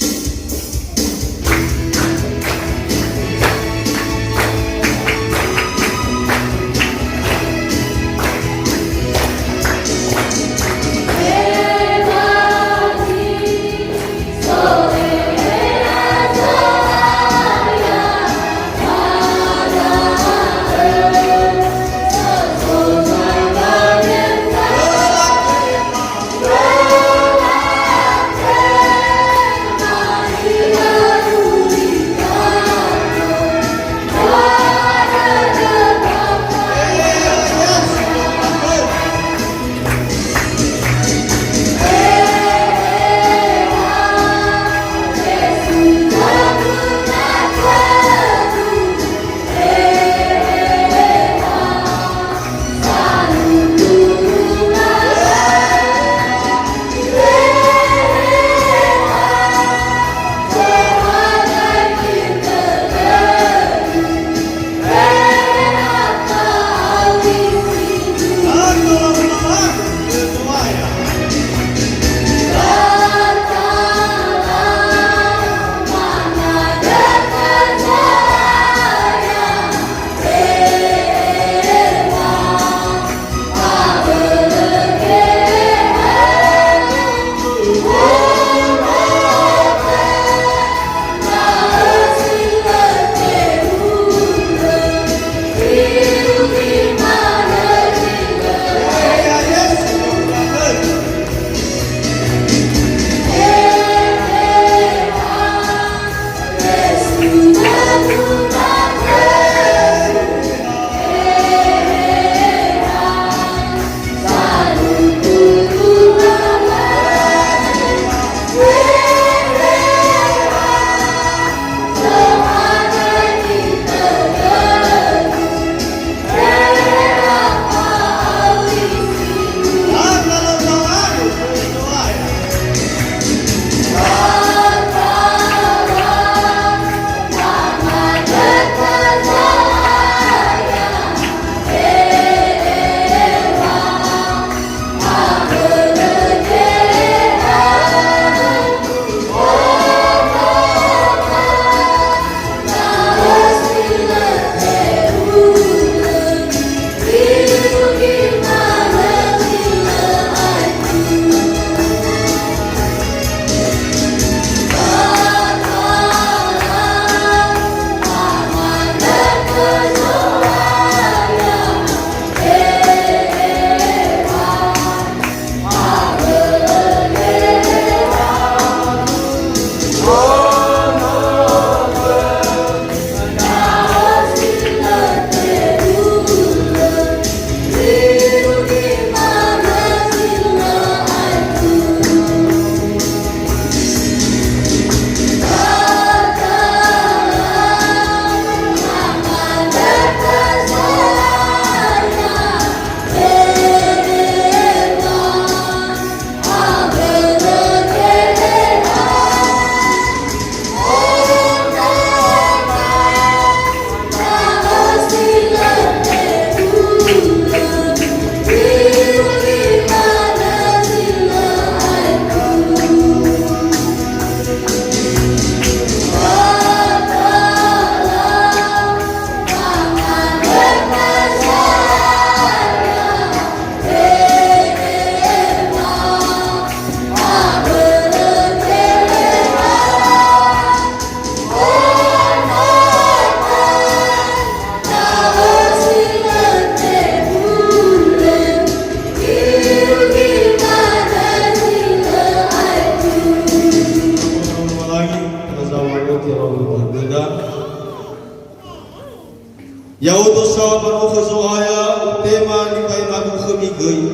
Ya'odo sa ba Nokhö Zo'aya, utema nifaemagu khömi göi.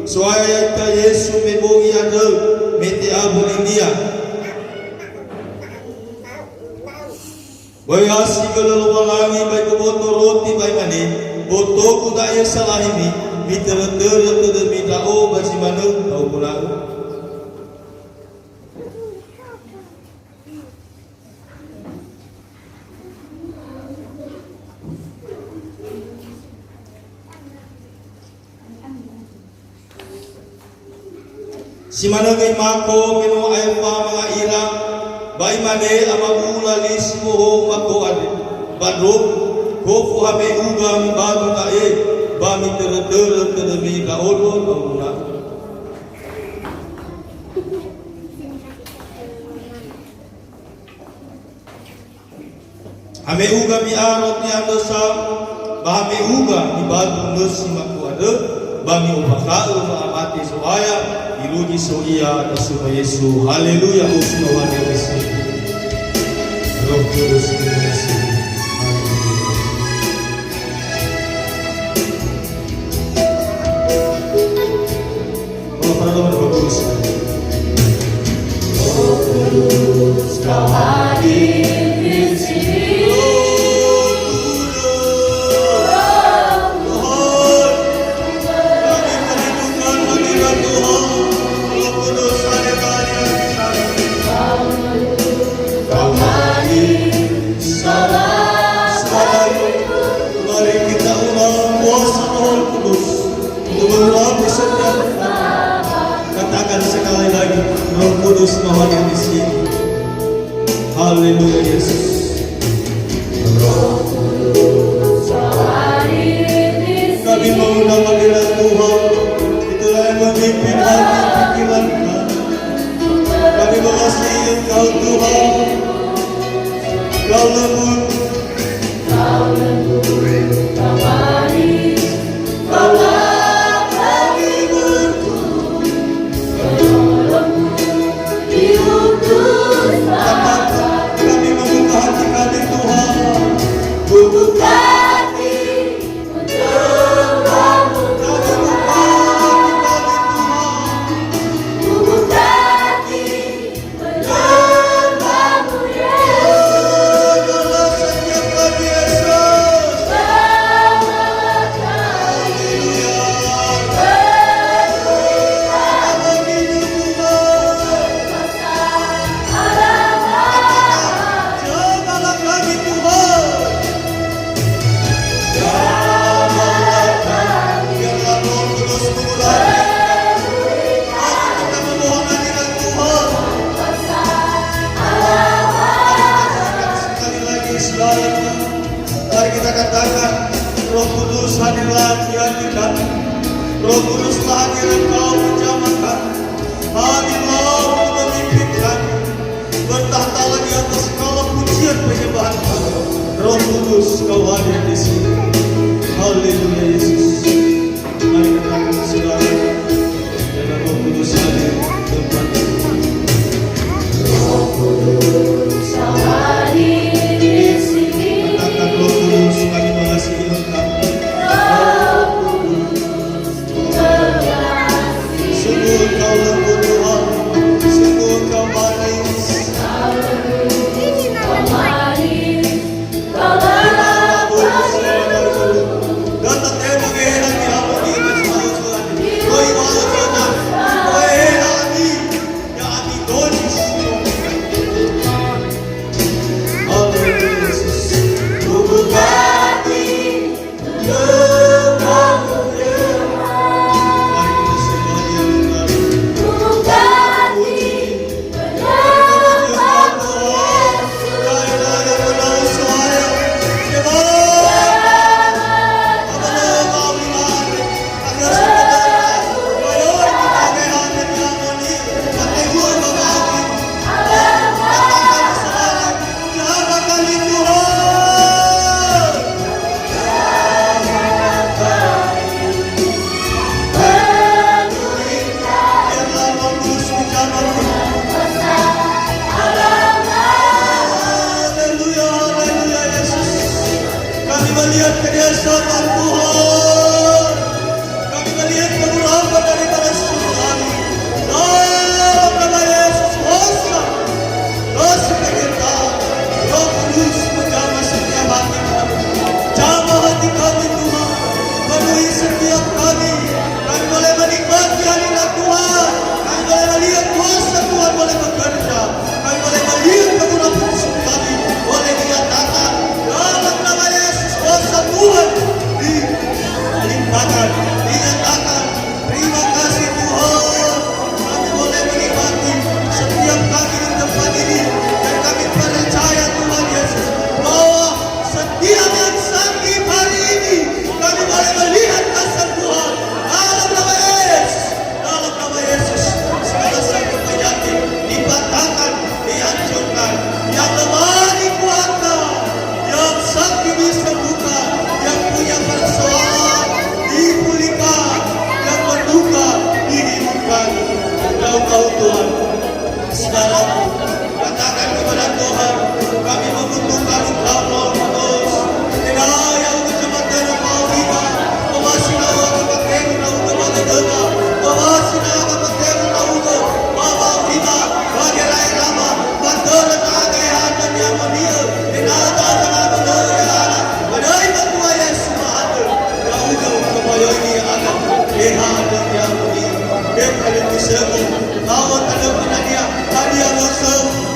So'aya ya'ita Yesu me bogi andrö, me te'a mböli-Nia. Böi ha si gölö Lowalangi ba iboboto roti ba imane, "Botogu da'e salahimi, mitörö-törö tödömi ndra'o ba zi manö taoguna'ö." Si manö göi mako me no aefa manga'ila, ba imane amabu'ula li si bohou mako andre, ba ndrogu, gofu hame'uga mibadu da'e, ba mitörö-törö tödömi ndra'odo taoguna'ö. Hame'uga mi'a roti andrö sa, ba hame'uga mibadu nösi mako andrö, ba mi'ombakha'ö wa'amate Zo'aya, irugi so Ia, dasuno Yesu. Haleluya, Hosana Yohanes. Roh Kudus, terima kasih. Haleluya. Mari kita undang kuasa Roh Kudus. Untuk melengkapi setiap katakan sekali lagi, Roh Kudus Tuhan yang di sini. Haleluya, Yesus. Kami mengundang hadirat Tuhan, itulah yang memimpin hati pikiran kami. Kami mengasihi Engkau, Tuhan. Kau lembut. Kami membuka hati kami, Tuhan. Buka hati. Sekali lagi, saudara, mari kita katakan, Roh Kudus, hadirlah di hati kami. Roh Kudus, telah hadir Engkau menjamah kami. Hadirlah untuk memimpin kami. Bertahtalah di atas segala pujian penyembahan kami. Roh Kudus, Kau hadir di sini. Haleluya, Yesus. Mari kita akan, saudara, dengan Roh Kudus hadir tempat ini. Roh Kudus hadir di sini. Katakan, "Roh Kudus, kami mengasihi Engkau." Roh Kudus, sungguh Engkau lembut, Tuhan. Sungguh Engkau manis.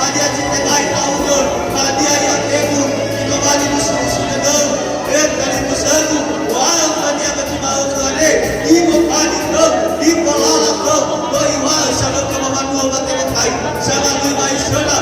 Hadia zi tebai ndra'ugö, hadia ia tebu, si tobali musu-musu dödöu, e talifusögu, uŵa'ö khönia ba zi ma'ökhö andre, ifofali khöu, ifolaŵa khöu, böi iŵa'ö salökö ba mbanua ba tebetai, sangalui ba isöla.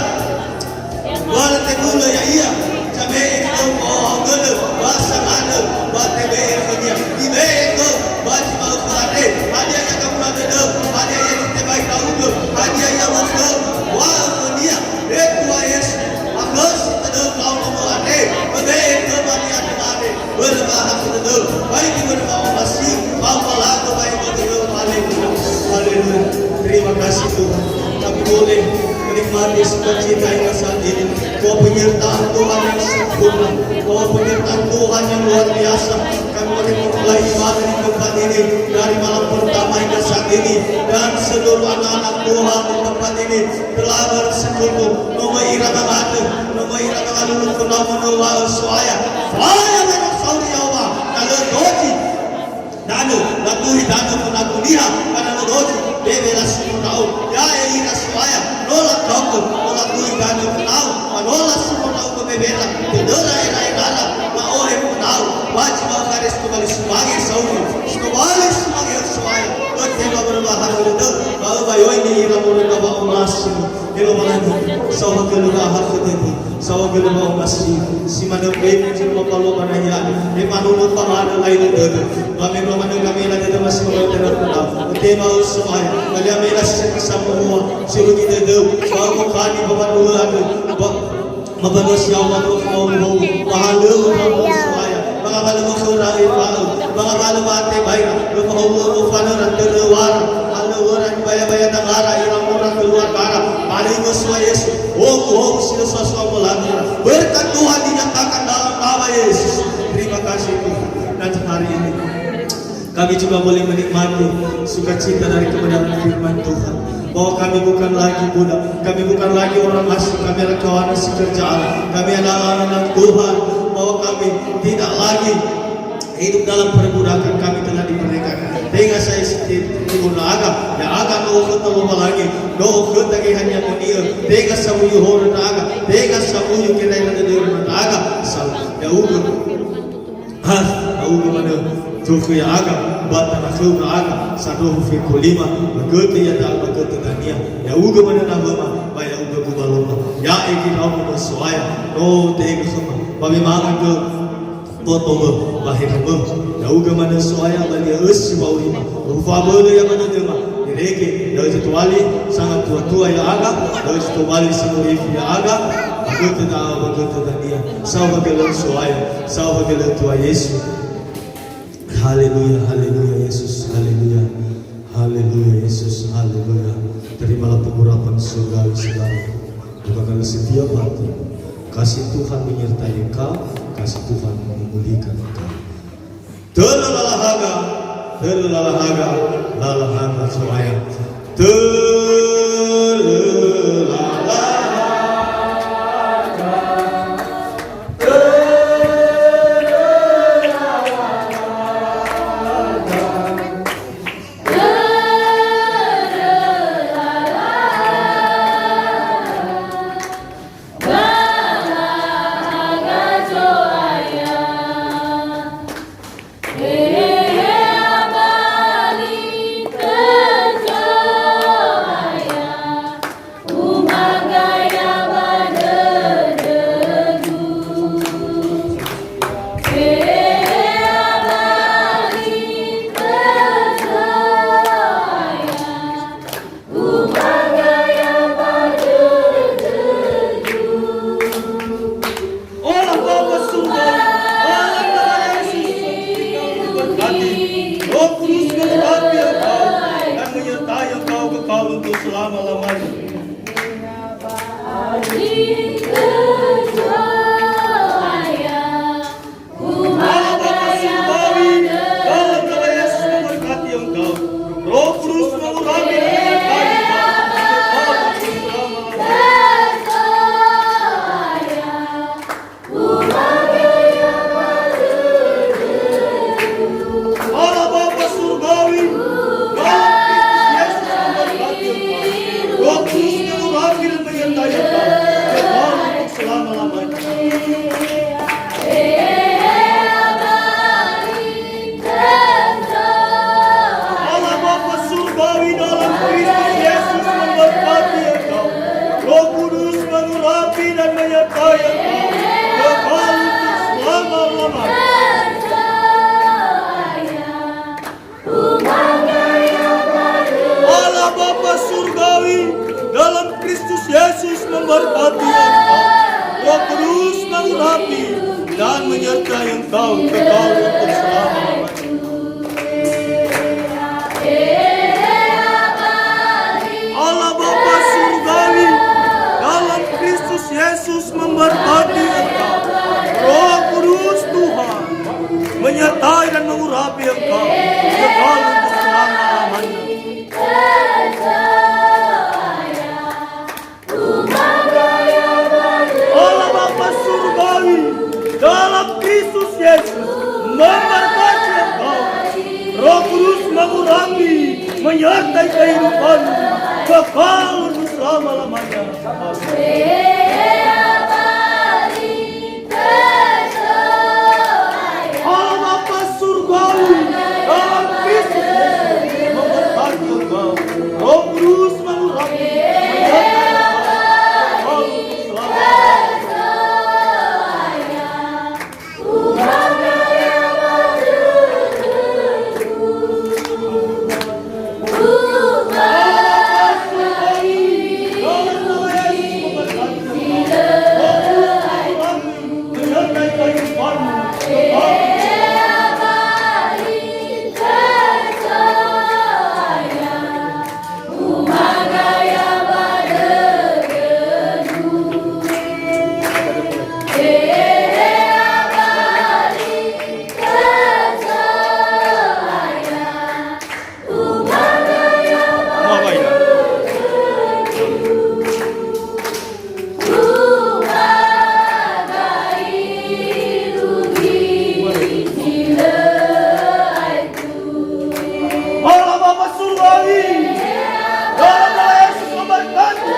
Wa la tebulö ya'ia, zame'e khöu ba ohaogölö, ba sanganö, ba tebe'e khönia. Ibe'e khöu, ba zi ma'ökhö andre, hadia ia gamula dödöu, hadia ia zi tebai ndra'ugö, hadia ia wökhöu, uŵa'ö khönia, He Tuha Yesu, akhösi tödöu ndra'o nomo andre, öbe'e khöma ni'andröma andre, börö wa'ahakhö dödöu, faigi börö wa'omasi, ba umalagö ba ebögörö. Haleluya. Haleluya. Terima kasih Tuhan. Kami boleh menikmati sukacita hingga saat ini. Bahwa penyertaan Tuhan yang sempurna, bahwa penyertaan Tuhan yang luar biasa. Kami boleh memulai ibadah di tempat ini dari malam pertama hingga saat ini, dan seluruh anak-anak Tuhan di tempat ini telah bersekutu. No möi ira mangandrö, no möi ira mangalulu khö ndra'o, möi wa'ö So'aya. So'aya me no sauri Yehowa, na lö dozi. Danö, latuhi danö fanagu niha, ba na lö dozi, bewe lasuno ndra'o. Ya'e ira So'aya, no lakaogö, no latuhi danö fanagu, ba no lasuno ndra'ugö bewera, dödöra era'erara, ba ohe fanagu, ba zi ma'ökhö andre si tobali sumange sauri, si tobali sumange So'aya, ötema börö wa'ahakhö dödöu, ba öbayoini ira moroi ba wa'omasi. He Lowalangi, saohagölö wa'ahakhö dödöu, saohagölö wa'omasi, si manö fefu zi lö mapalua ba nahia, he manunö fangandrö lainö dödö. Ba me no manö gamela dödöma si manö dödö khöda. Ötema So'aya, ba lia mela si seki samohoa, si rugi dödöu, ba ögokhani ba mbanua andrö, ba, ba mbanua si yaŵa, ba mbanua fahou-hou, ba halöŵö ndra'o So'aya. Ba ngawalö wökhöra efa'ö, ba ngawalö wa'atebaira, lö fahowu'ö mofanöra, törö wara, alöwöra, ibaya-baya dangara, ira mora, keluargara, ba lö imösua Yesu, howu-howu si lö soa-soa mölagöra. Berkat Tuhan dinyatakan dalam nama Yesus. Terima kasih Tuhan. Dan hari ini kami juga boleh menikmati sukacita dari kebenaran firman Tuhan. Bahwa kami bukan lagi budak, kami bukan lagi orang asing, kami adalah kawanan si kerja Allah, kami adalah anak-anak Tuhan, bahwa kami tidak lagi hidup dalam perbudakan, kami telah dimerdekakan. Tenga sa isi ti-, timbul ndra'aga, ya'aga no okhöta Lowalangi, no okhöta Geheha Ni'amoni'ö, tenga sawuyu horö ndra'aga, tenga sawuyu kera'era dödöra ndra'aga, sa-, ya'ugö. Ha, ya'ugö manö, zokhö ya'aga, ba tanö khöu ndra'aga, sandrohu fefu lima, ba götö iada'a, ba götö dania. Ya'ugö manö nawöma, ba ya'ugö gubaloma. Ya'e giraomu ba So'aya, no tehegö khöma, ba me manga gö, boto mö, ba hehe mö. Ya'ugö manö So'aya, ba lia ösi wa'aurima. Ba ufabölö ia manö döma. Irege, da'ö zi tobali sangatua-tua ya'aga, da'ö zi tobali sangorifi ya'aga, ba götö da'a, ba götö dania. Saohagölö So'aya, saohagölö Tuhan Yesu. Haleluya, haleluya, Yesus, haleluya. Haleluya, Yesus, haleluya. Terimalah pengurapan surgawi, saudara. Bukakanlah setiap hati. Kasih Tuhan menyertai engkau, kasih Tuhan memulihkan engkau. Tölu lala haga, tölu lala haga, lala haga So'aya. Tölu lala haga. Allah Bapa Surgawi, dalam Kristus Yesus memberkati engkau. Roh Kudus mengurapi dan menyertai engkau kekal untuk selama-lamanya. Allah Bapa Surgawi, dalam Kristus Yesus memberkati engkau. Roh Kudus mengurapi dan menyertai engkau kekal untuk selama-lamanya. Allah Bapa Surgawi, dalam Kristus Yesus memberkati engkau. Roh Kudus Tuhan menyertai dan mengurapi engkau kekal untuk selama-lamanya. Allah Bapa Surgawi, dalam Kristus Yesus memberkati engkau. Roh Kudus mengurapi, menyertai kehidupanmu kekal untuk selama-lamanya. Amin. Allah Bapa Surgawi, dalam Kristus Yesus memberkati engkau. Roh Kudus mengurapi, menyertai engkau. Allah Bapa Surgawi, dalam nama Yesus memberkati.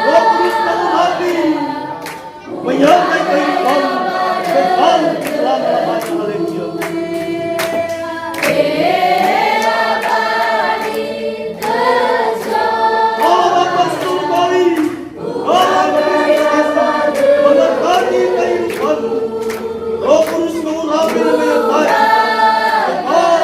Roh Kudus mengurapi, menyertai kehidupanmu kekal selama-lamanya. Haleluya. Allah Bapa Surgawi, Allah Bapa Surgawi, memberkati kehidupanmu. Roh Kudus mengurapi dan menyertai. Kekal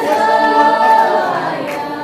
selama-lamanya.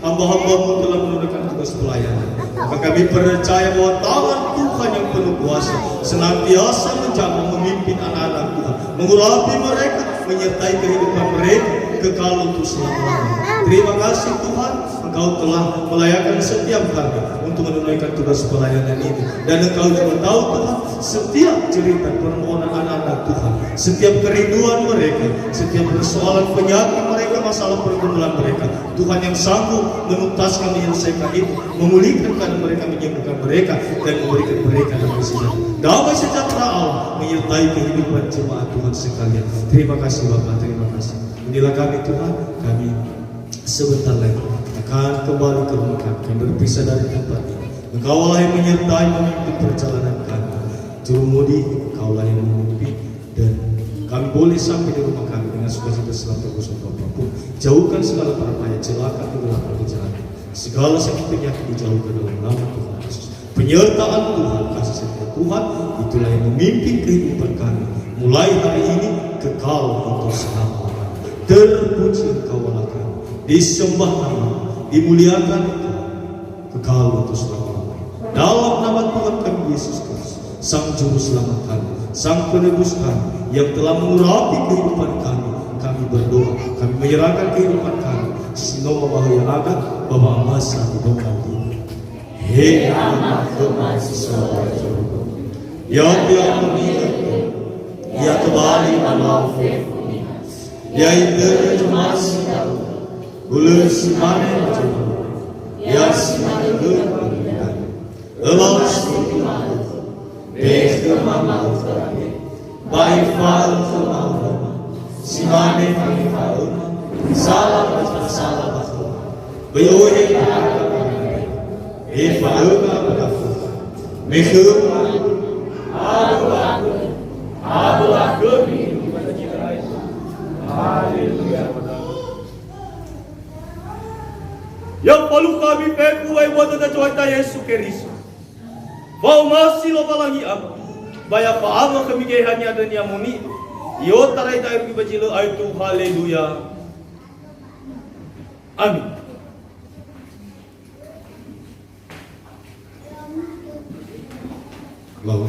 Hamba-hamba-Mu telah menunaikan tugas pelayanan. Maka kami percaya bahwa tangan Tuhan yang penuh kuasa senantiasa menjaga, memimpin anak-anak Tuhan, mengurapi mereka, menyertai kehidupan mereka kekal untuk selama-lamanya. Terima kasih Tuhan, Engkau telah melayakan setiap kami untuk menunaikan tugas pelayanan ini. Dan Engkau juga tahu Tuhan, setiap cerita permohonan anak-anak Tuhan, setiap kerinduan mereka, setiap persoalan penyakit mereka, masalah pergumulan mereka, Tuhan yang sanggup menuntaskan, menyelesaikan itu, memulihkan keadaan mereka, menyembuhkan mereka, dan memberikan mereka damai sejahtera. Damai sejahtera Allah menyertai kehidupan jemaat Tuhan sekalian. Terima kasih Bapak, terima kasih. Inilah kami Tuhan, kami sebentar lagi akan kembali ke rumah kami. Kami berpisah dari tempat ini. Engkau Allah yang menyertai, memimpin perjalanan kami. Juru mudi, Engkau Allah yang memimpin. Dan kami boleh sampai di rumah kami dengan sukacita, selamat, tanpa musibah apapun. Jauhkan segala mara bahaya, celaka, kegelapan, kejahatan. Segala sakit penyakit dijauhkan dalam nama Tuhan Yesus. Penyertaan Tuhan, kasih setia Tuhan, itulah yang memimpin kehidupan kami. Mulai hari ini, kekal untuk selama-lamanya. Terpuji Engkau Allah kami. Disembah nama, dimuliakan Engkau. Kekal untuk selama-lamanya. Dalam nama Tuhan kami Yesus Kristus, Sang Juru Selamat kami, Sang Penebus kami, yang telah mengurapi kehidupan kami, kami berdoa, kami menyerahkan kehidupan kami, sisi no mamahaö ya'aga, ba wa'amasa idongga dödö. He Ama khöma si so ba zorugo. Ya'ia mulia, ya tobali ba lau fefu niha. Ya itörö zomasi da'ö. Hulö si mane ba zorugo. Ya si mane khöma ba zorugo. Ölau si ma'ökhö. Be khöma ma'ökhö andre. Ba efa'ö khöma khöma. Si mane fangefa'öma. Sala ba zi fasala ba khöma. Böi öhe ba aga ba mane. Efa'öma ba gafofa. Me khöma. Abö'ö akhömi. Abö'ö akhömi. Haleluya. Ya falukha ami fefu wa'ebua dödö Zo'aya Yesu Keriso. Fa'omasi Lowalangi Ama, ba ya fa'ama khömi geheha ni'andrö ni'amoni'ö, i'otarai da'e rugi ba zi lö aetu. Haleluya. Amin. Lau.